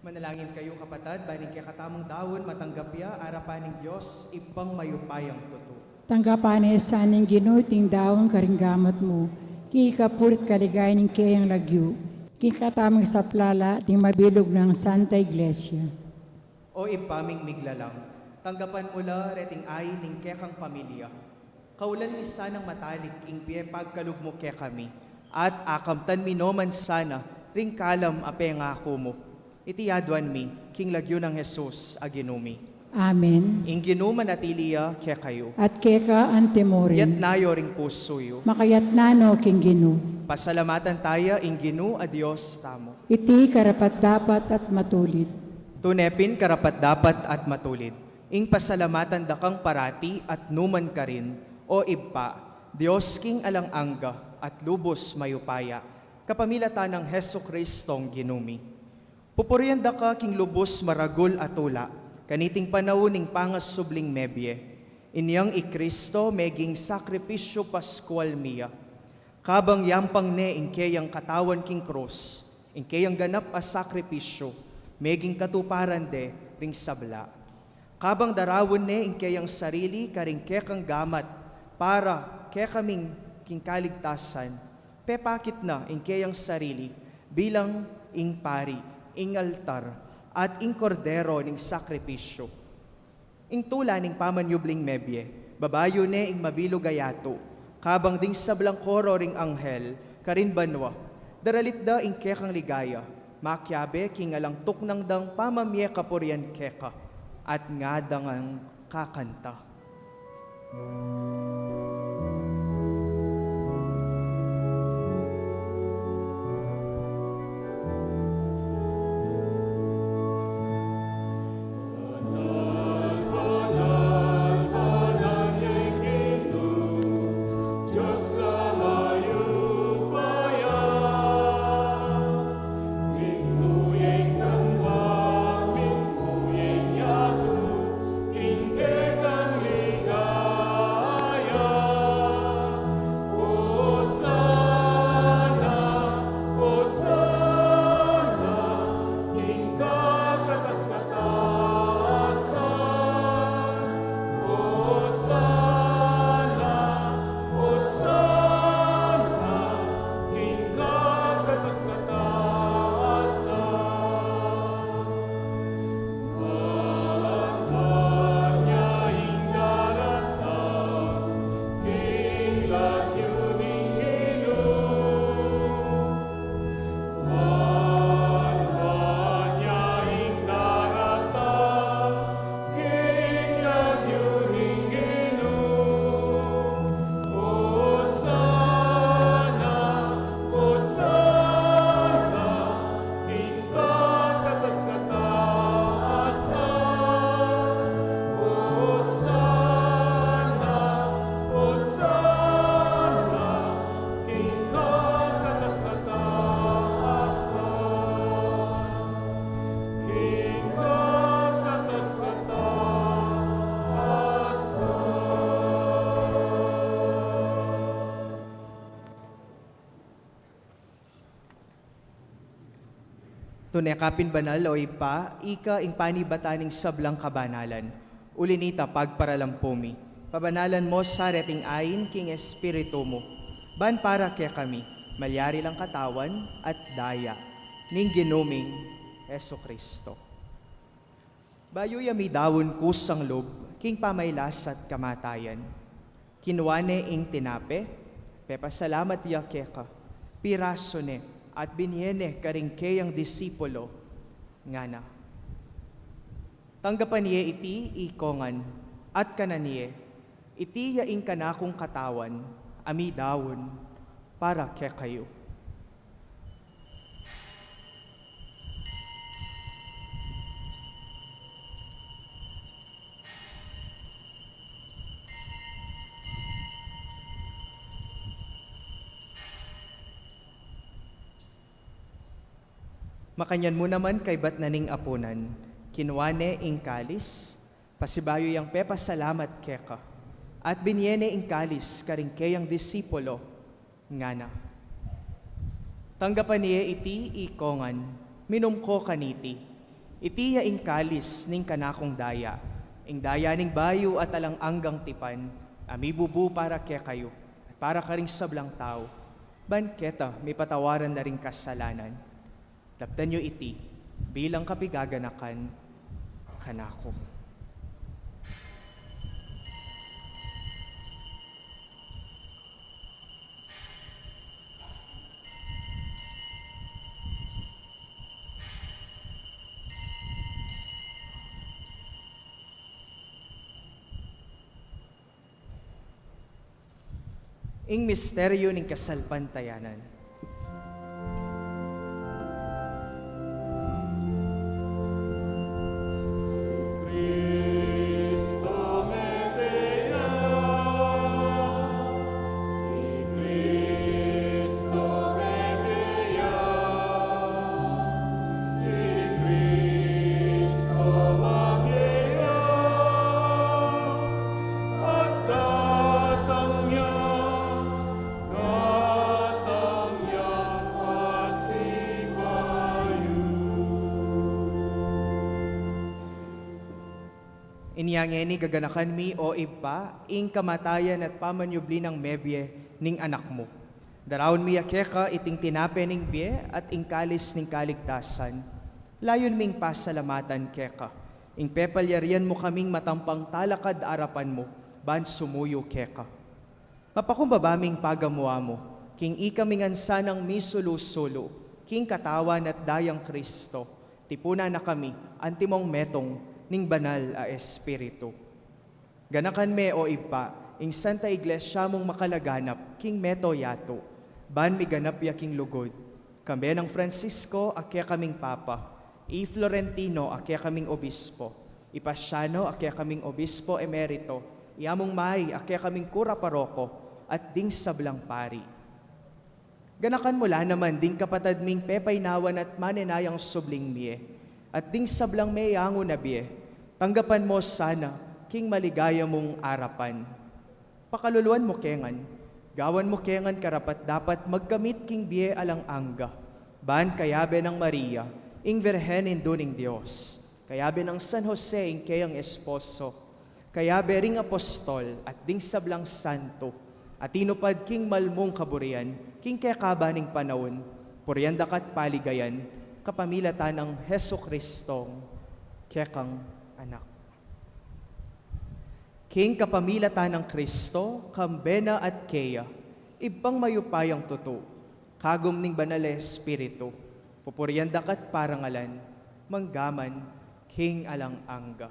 Manalangin kayu, kapatad, ban ing kekatamung daun matanggap ya arapan ning Dios, Ibpang mayupayang tutu. Tanggapan na sa ning Ginu iting daun karing gamat mu, king ikapuri't kaligayan ning keyang lagyu, king katamung saplala ding mabilug nang Santa Iglesia. O Ibpa ming miglalang, tanggapan mu la reting ain ning kekang pamilya. Kaulan mi sanang matalik ing pie pagkalub mu kekami, at akamtan mi no man sana ring kalam a pengaku mu. Iti aduan mi king lagyu nang Jesus a Ginu mi. Amen. Ing Ginu manatili ya kekayu. At keka antimurin. Yatna yu ring pusu yu. Makayatna no king Ginu. Pasalamatan taya ing Ginu a Dios tamu. Iti karapat-dapat at matulid. Tune pin karapat-dapat at matulid ing pasalamatan da kang parati at numan karin, O Ibpa, Dios king alang angga at lubus mayupaya, kapamilatan nang Jesucristong Ginu mi. Pupurian da ka king lubus maragul a tula, kaniting panaun ning pangasubling mebie. Inyang i Cristo meging sakripisyu Paskual mi ya. Kabang yampang ne ing keyang katawan king krus, ing keyang ganap a sakripisyu, meging katuparan de ring sabla. Kabang daraun ne ing keyang sarili karing kekang gamat para kekaming king kaligtasan, pepakit na ing keyang sarili bilang ing pari, ing altar, at ing kordero ning sakripisyu. Ing tula ning pamanyubling mebie, babayu ne ing mabilug a yatu, kabang ding sablang koro ring anghel karin banua, daralit da ing kekang ligaya, makiabe king alang tuknang dang pamamie kapurian keka, at ngada ngang kakanta. Tune ka pin banal, o Ibpa, ika ing panibatan ning sablang kabanalan. Uli nita, pagparalampu mi, pabanalan mo sa reting ain king Espiritu mu, ban para kekami malyari lang katawan at daya ning Ginu ming Jesucristo. Bayu ya midaun kusang lub king pamailas at kamatayan, kinua ne ing tinape, pepasalamat ya keka, pirasu ne, at binie ne karing keyang disipulo, ngana: Tanggapan ye iti ikongan, at kanan ye, iti ya ing kanakung katawan a midaun para kekayu. Makanyan mu naman kaybat na ning apunan, kinua ne ing kalis, pasibayu yang pepasalamat keka, at binie ne ing kalis karing keyang disipulo, ngana: Tanggapan ye iti ikongan, minum ko kaniti, Iti ya ing kalis ning kanakung daya, ing daya ning bayu at alang anggang tipan, a mibubu para kekayu at para karing sablang tau, ban keta mipatawaran na ring kasalanan. Daptan yu iti bilang kapigaganakan kanaku. Ing misteryu ning kasalpantayanan. Inya ngeni gaganakan mi, o Ibpa, ing kamatayan at pamanyubli nang mebie ning Anak mu. Daraun mi ya keka iting tinape ning bie at ing kalis ning kaligtasan. Layun ming pasalamatan keka ing pepalyarian mu kaming matampang talakad arapan mu ban sumuyu keka. Mapakumbaba ming pagamu-amu king ikaming ansanang misulu-sulu king katawan at dayang Kristo, tipunan na kami antimong metung ning Banal a Espiritu. Ganakan me, o Ibpa, ing Santa Iglesia mung makalaganap king meto yatu, ban miganap ya king lugud, kambe nang Francisco a kekaming Papa, i Florentino a kekaming Obispo, i Pasiano a kekaming Obispo Emerito, i Among May a kekaming Kura Paroko, at ding sablang pari. Ganakan mu la naman ding kapatad ming pepainawan at manenayang subling mie, at ding sablang meyangu na bie, tanggapan mu sana king maligaya mung arapan. Pakaluluan mu kengan, gawan mu kengan karapat-dapat magkamit king bie alang angga, ban kayabe nang Maria, ing Virgen Indu ning Dios, kayabe nang San Jose ing keyang esposo, kayabe ring apostol at ding sablang santo a tinupad king malmung kaburian king kekaban ning panaun, purian daka at paligayan kapamilatan nang Jesucristong kekang Anak. King kapamilatan nang Kristo, kambe na at keya, Ibpang mayupayang tutu, kagum ning Banal a Espiritu, pupurian daka at parangalan, manggaman king alang angga.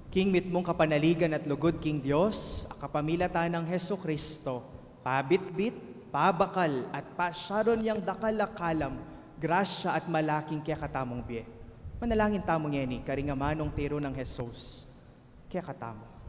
King mitmung kapanaligan at lugud king Dios, a kapamilatan nang Jesucristo, pabitbit, pabakal, at pasiarun yang dakal a kalam, grasya at malaking kekatamung bie. Manalangin tamu ngeni karing amanung tiru nang Jesus kekatamu.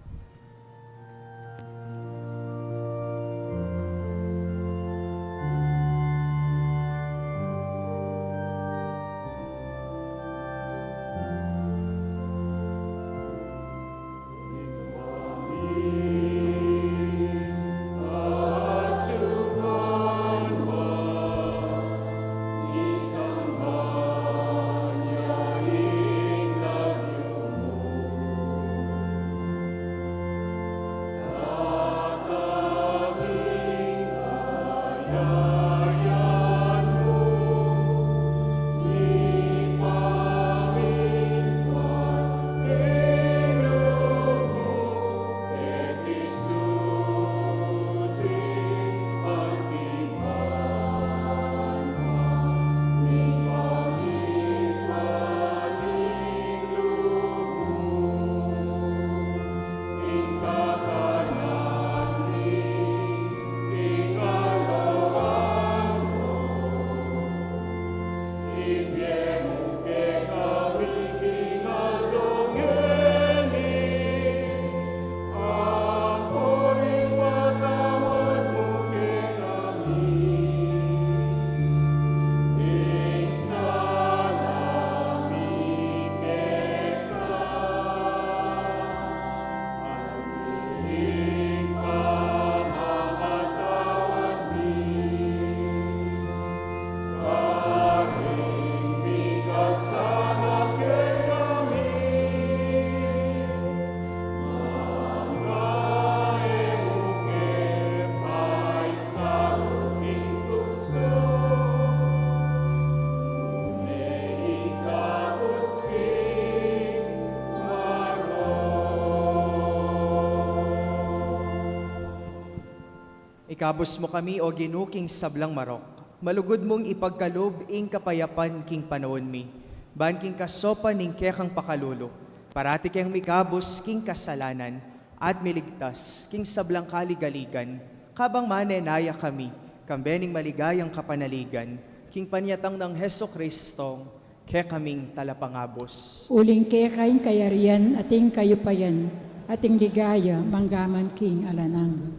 Ikabus mu kami, O Ginu, king sablang marok. Malugud mung ipagkalub ing kapayapan king panaun mi. Ban king kasaupan ning kekang pakalulu, parati keng mikabus king kasalanan at miligtas king sablang kaligaligan, kabang manenaya kami kambe ning maligayang kapanaligan king panyatang nang Jesucristo, kekaming talapangabus. Uling keka ing kayarian, at ing kayupayan, at ing ligaya, manggaman king alang angga.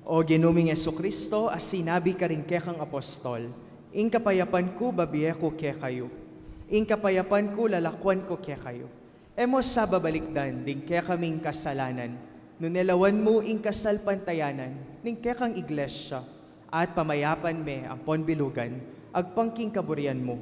O Ginu ming Jesucristo, a sinabi karing kekang apostol, "Ing kapayapan ku babie ku kekayu, ing kapayapan ku lalakwan ku kekayu." E mu sa babalikdan ding kekaming kasalanan, nune lawan mu ing kasalpantayanan ning kekang iglesia, at pamayapan me ampon bilugan agpang king kaburian mu.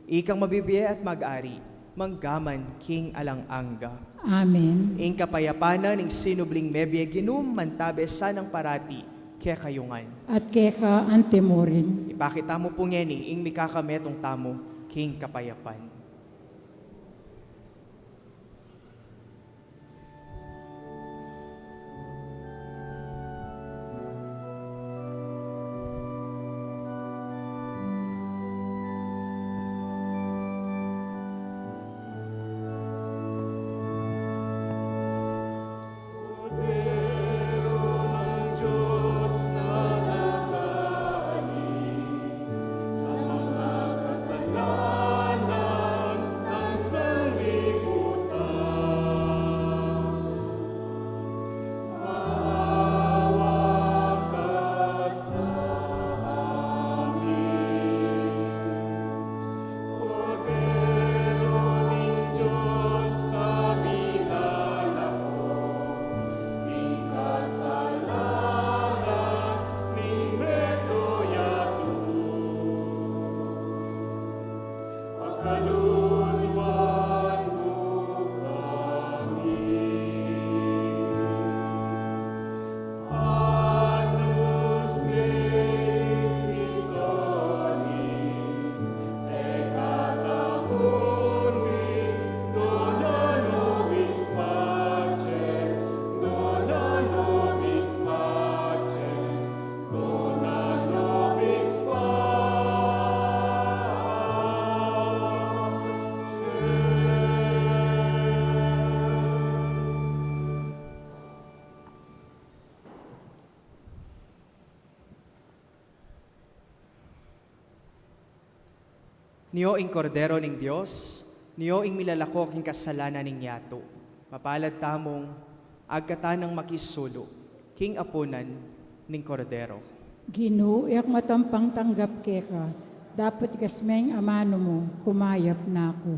Ikang mabibie at mag-ari manggaman king alang angga. Amen. Ing kapayapan na ning sinubling mebie, Ginu, mantabe sanang parati kekayu ngan. At keka antimurin. Ipakit tamu pu ngeni ing mikakametung tamu king kapayapan. Nio ing Kordero ning Dios, nio ing milalako king kasalanan ning yatu. Mapalad tamung agkatanang makisulu king apunan ning Kordero. Ginu, e ku matampang tanggap keka, dapot ikasme ing amanu mu, kumayap na ku.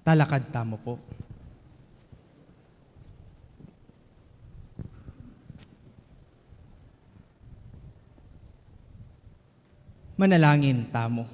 Talakad tamu pu. Manalangin tamu.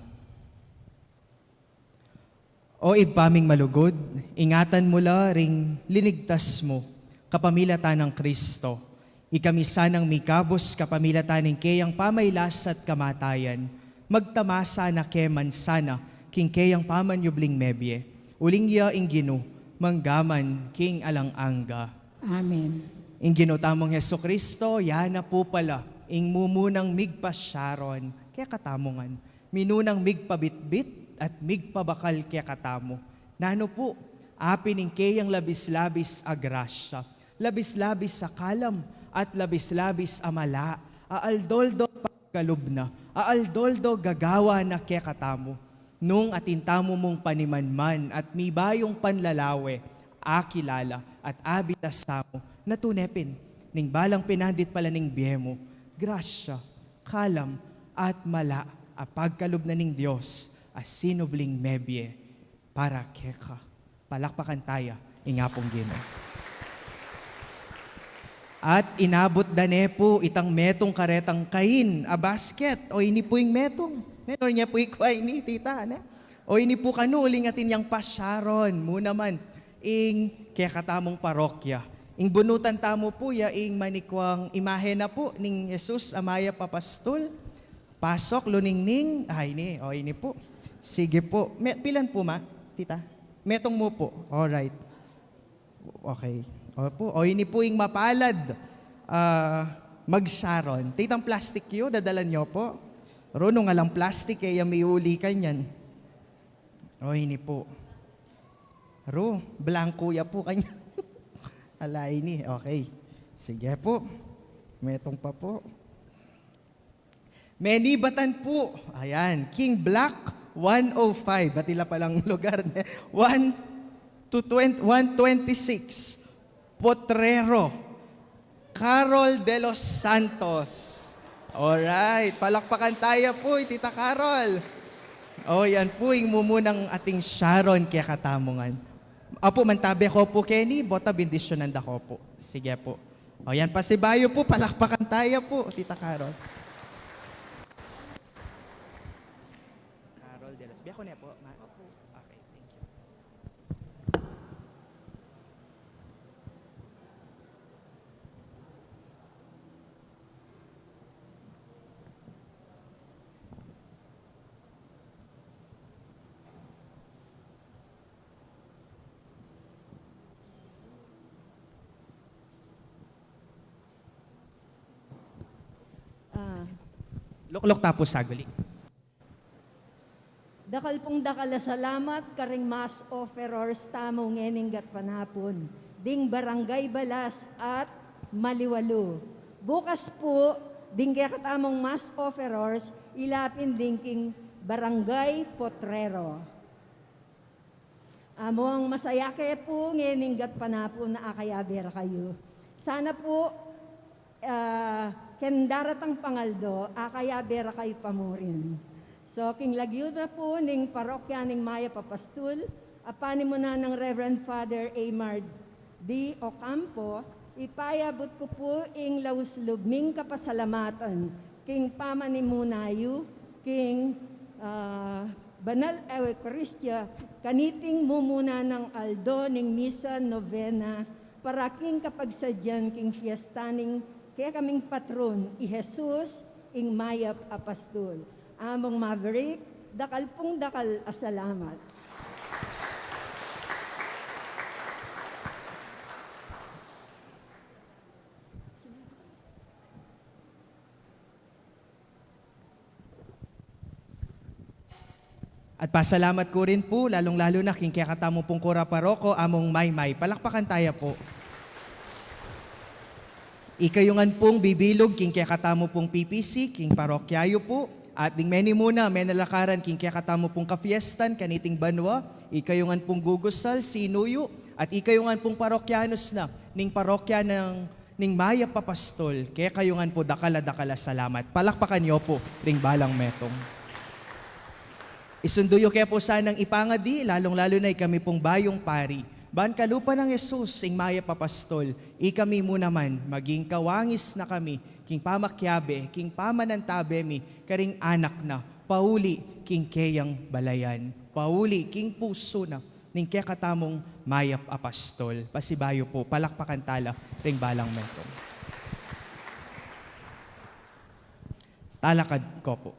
O Ibpa ming malugud, ingatan mu la ring linigtas mu kapamilatan nang Kristo. Ikami sanang mikabus kapamilatan ning keyang pamailas at kamatayan, magtamasa na ke man sana king keyang pamanyubling mebie. Uling ya ing Ginu, mangga man king alang angga. Amen. Ing Ginu tamung Jesucristo, ya na pu pala ing mumunang migpasyaron kekatamu ngan, minunang migpabitbit at migpabakal kekatamu. Nanu pu, apin ing keyang labis-labis a grasya, labis-labis a kalam, at labis-labis a mala, a aldo-aldo pagkalub na, a aldo-aldo gagawa na kekatamu. Nung atin tamu mung panimanman at mibayung panlalawe, akilala, at abitas tamu, na tune pin, ning balang pinandit pala ning bie mu, grasya, kalam, at mala a pagkalub na ning Dios a sinubling mebie para keka. Palakpakan taya ing Apung Ginu. At inabut da ne pu itang metung karetang kain a basket. O ini pu ing metung. Ne, o ini pu ikwa ini, tita, ne? O ini pu kanu uling atin yang pasyaron mu naman ing kekatamung parokya. Ing bunutan tamu pu ya ing manikwang imahe na pu ning Jesus a mayap a pastul. Pasok, luningning. Ah, ini. O, ini pu. Sige pu. Me-, pilan pu, ma? Tita? Metung mu pu. Alright. Okay. O pu. O, ini pu ing mapalad, ah, magsyaron. Titang plastik yu, dadalan yu pu. Ru, nung alang plastik, e ya miuli kanyan. O, ini pu. Ru, blanko ya pu kanyan. Ala ini. Okay. Sige pu. Metung pa pu. Menibatan pu. Ayan, king Block one oh five. Ba't ila palang lugar, ne? One to twenty, one twenty-six. Potrero. Carol de los Santos. Alright. Palakpakan taya pu, Tita Carol. O, yan pu ing mumunang ating syaron kekatamu ngan. Apu, mantabe ko pu keni, bota bendisyunan da ko pu. Sige pu. O yan, pasibayu pu, palakpakan taya pu, Tita Carol. Carol de los, biya ko ne pu, ma-, okay, thank you. Ah. Lukluk ta pu saguli. Dakal pung dakal a salamat karing mass offerers tamu ngening gatpanapun, ding Barangay Balas at Maliwalu. Bukas pu, ding kekatamung mass offerers, ila pin ding king Barangay Potrero. Among masaya ke pu ngening gatpanapun a akayabe ra kayu. Sana pu, ah, ken daratang pang aldo, akayabe ra kayu pa murin. So, king lagyu na pu ning parokya ning Mayap a Pastul, a panimunan nang Reverend Father Aymar D. Ocampo, ipayabut ku pu ing lauslub ming kapasalamatan king pamanimuna yu king, ah, Banal a Eukaristia, kaniting mumuna nang aldo ning misa novena, para king kapagsadyan king fiesta ning kekaming patron, i Jesus, ing Mayap a Pastul. Among Maverick, dakal pung dakal a salamat. At pasalamat ku rin pu, lalung-lalu na king kekatamu pung kura paroko, Among Maymay. Palakpakan taya pu. Ikayu ngan pung bibilug king kekatamu pung P P C, king parokya yu pu, at ding menimuna, menalakaran king kekatamu pung kafiestan kaniting banua, ikayu ngan pung gugusal, sinuyu, at ikayu ngan pung parokyanus na ning parokya nang ning Mayap a Pastul, kekayu ngan pu dakal a dakal a salamat. Palakpakan yu pu ring balang metung. Isundu yu ke pu sanang ipangadi, lalung-lalu na ikami pung bayung pari. Ban kalupa nang Jesus, ing mayap a pastol, ikami mu naman, maging kawangis na kami, king pamakiabe, king pamanantabe mi, karing anak na, pauli, king keyang balayan, pauli, king pusu na, ning kekatamung mayap a pastol. Pasibayu pu, palakpakan tala, ring balang metung. Talakad ko pu.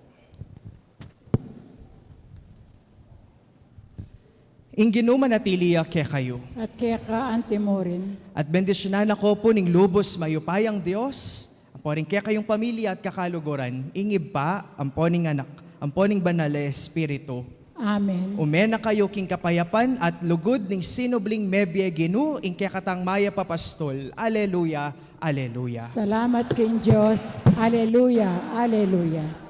Ing Ginu manatili ya kekayu. At keka anti mu rin. At bendisyunan na ko pu ning lubus mayupayang Dios, ampo ring kekayung pamilya at kakaluguran, ing Ibpa, ampo ning Anak, ampo ning Banal a Espiritu. Amen. Ume na kayu king kapayapan at lugud ning sinubling mebie Ginu, ing kekatang mayap a pastol. Aleluya, aleluya. Salamat king Dios. Aleluya, aleluya.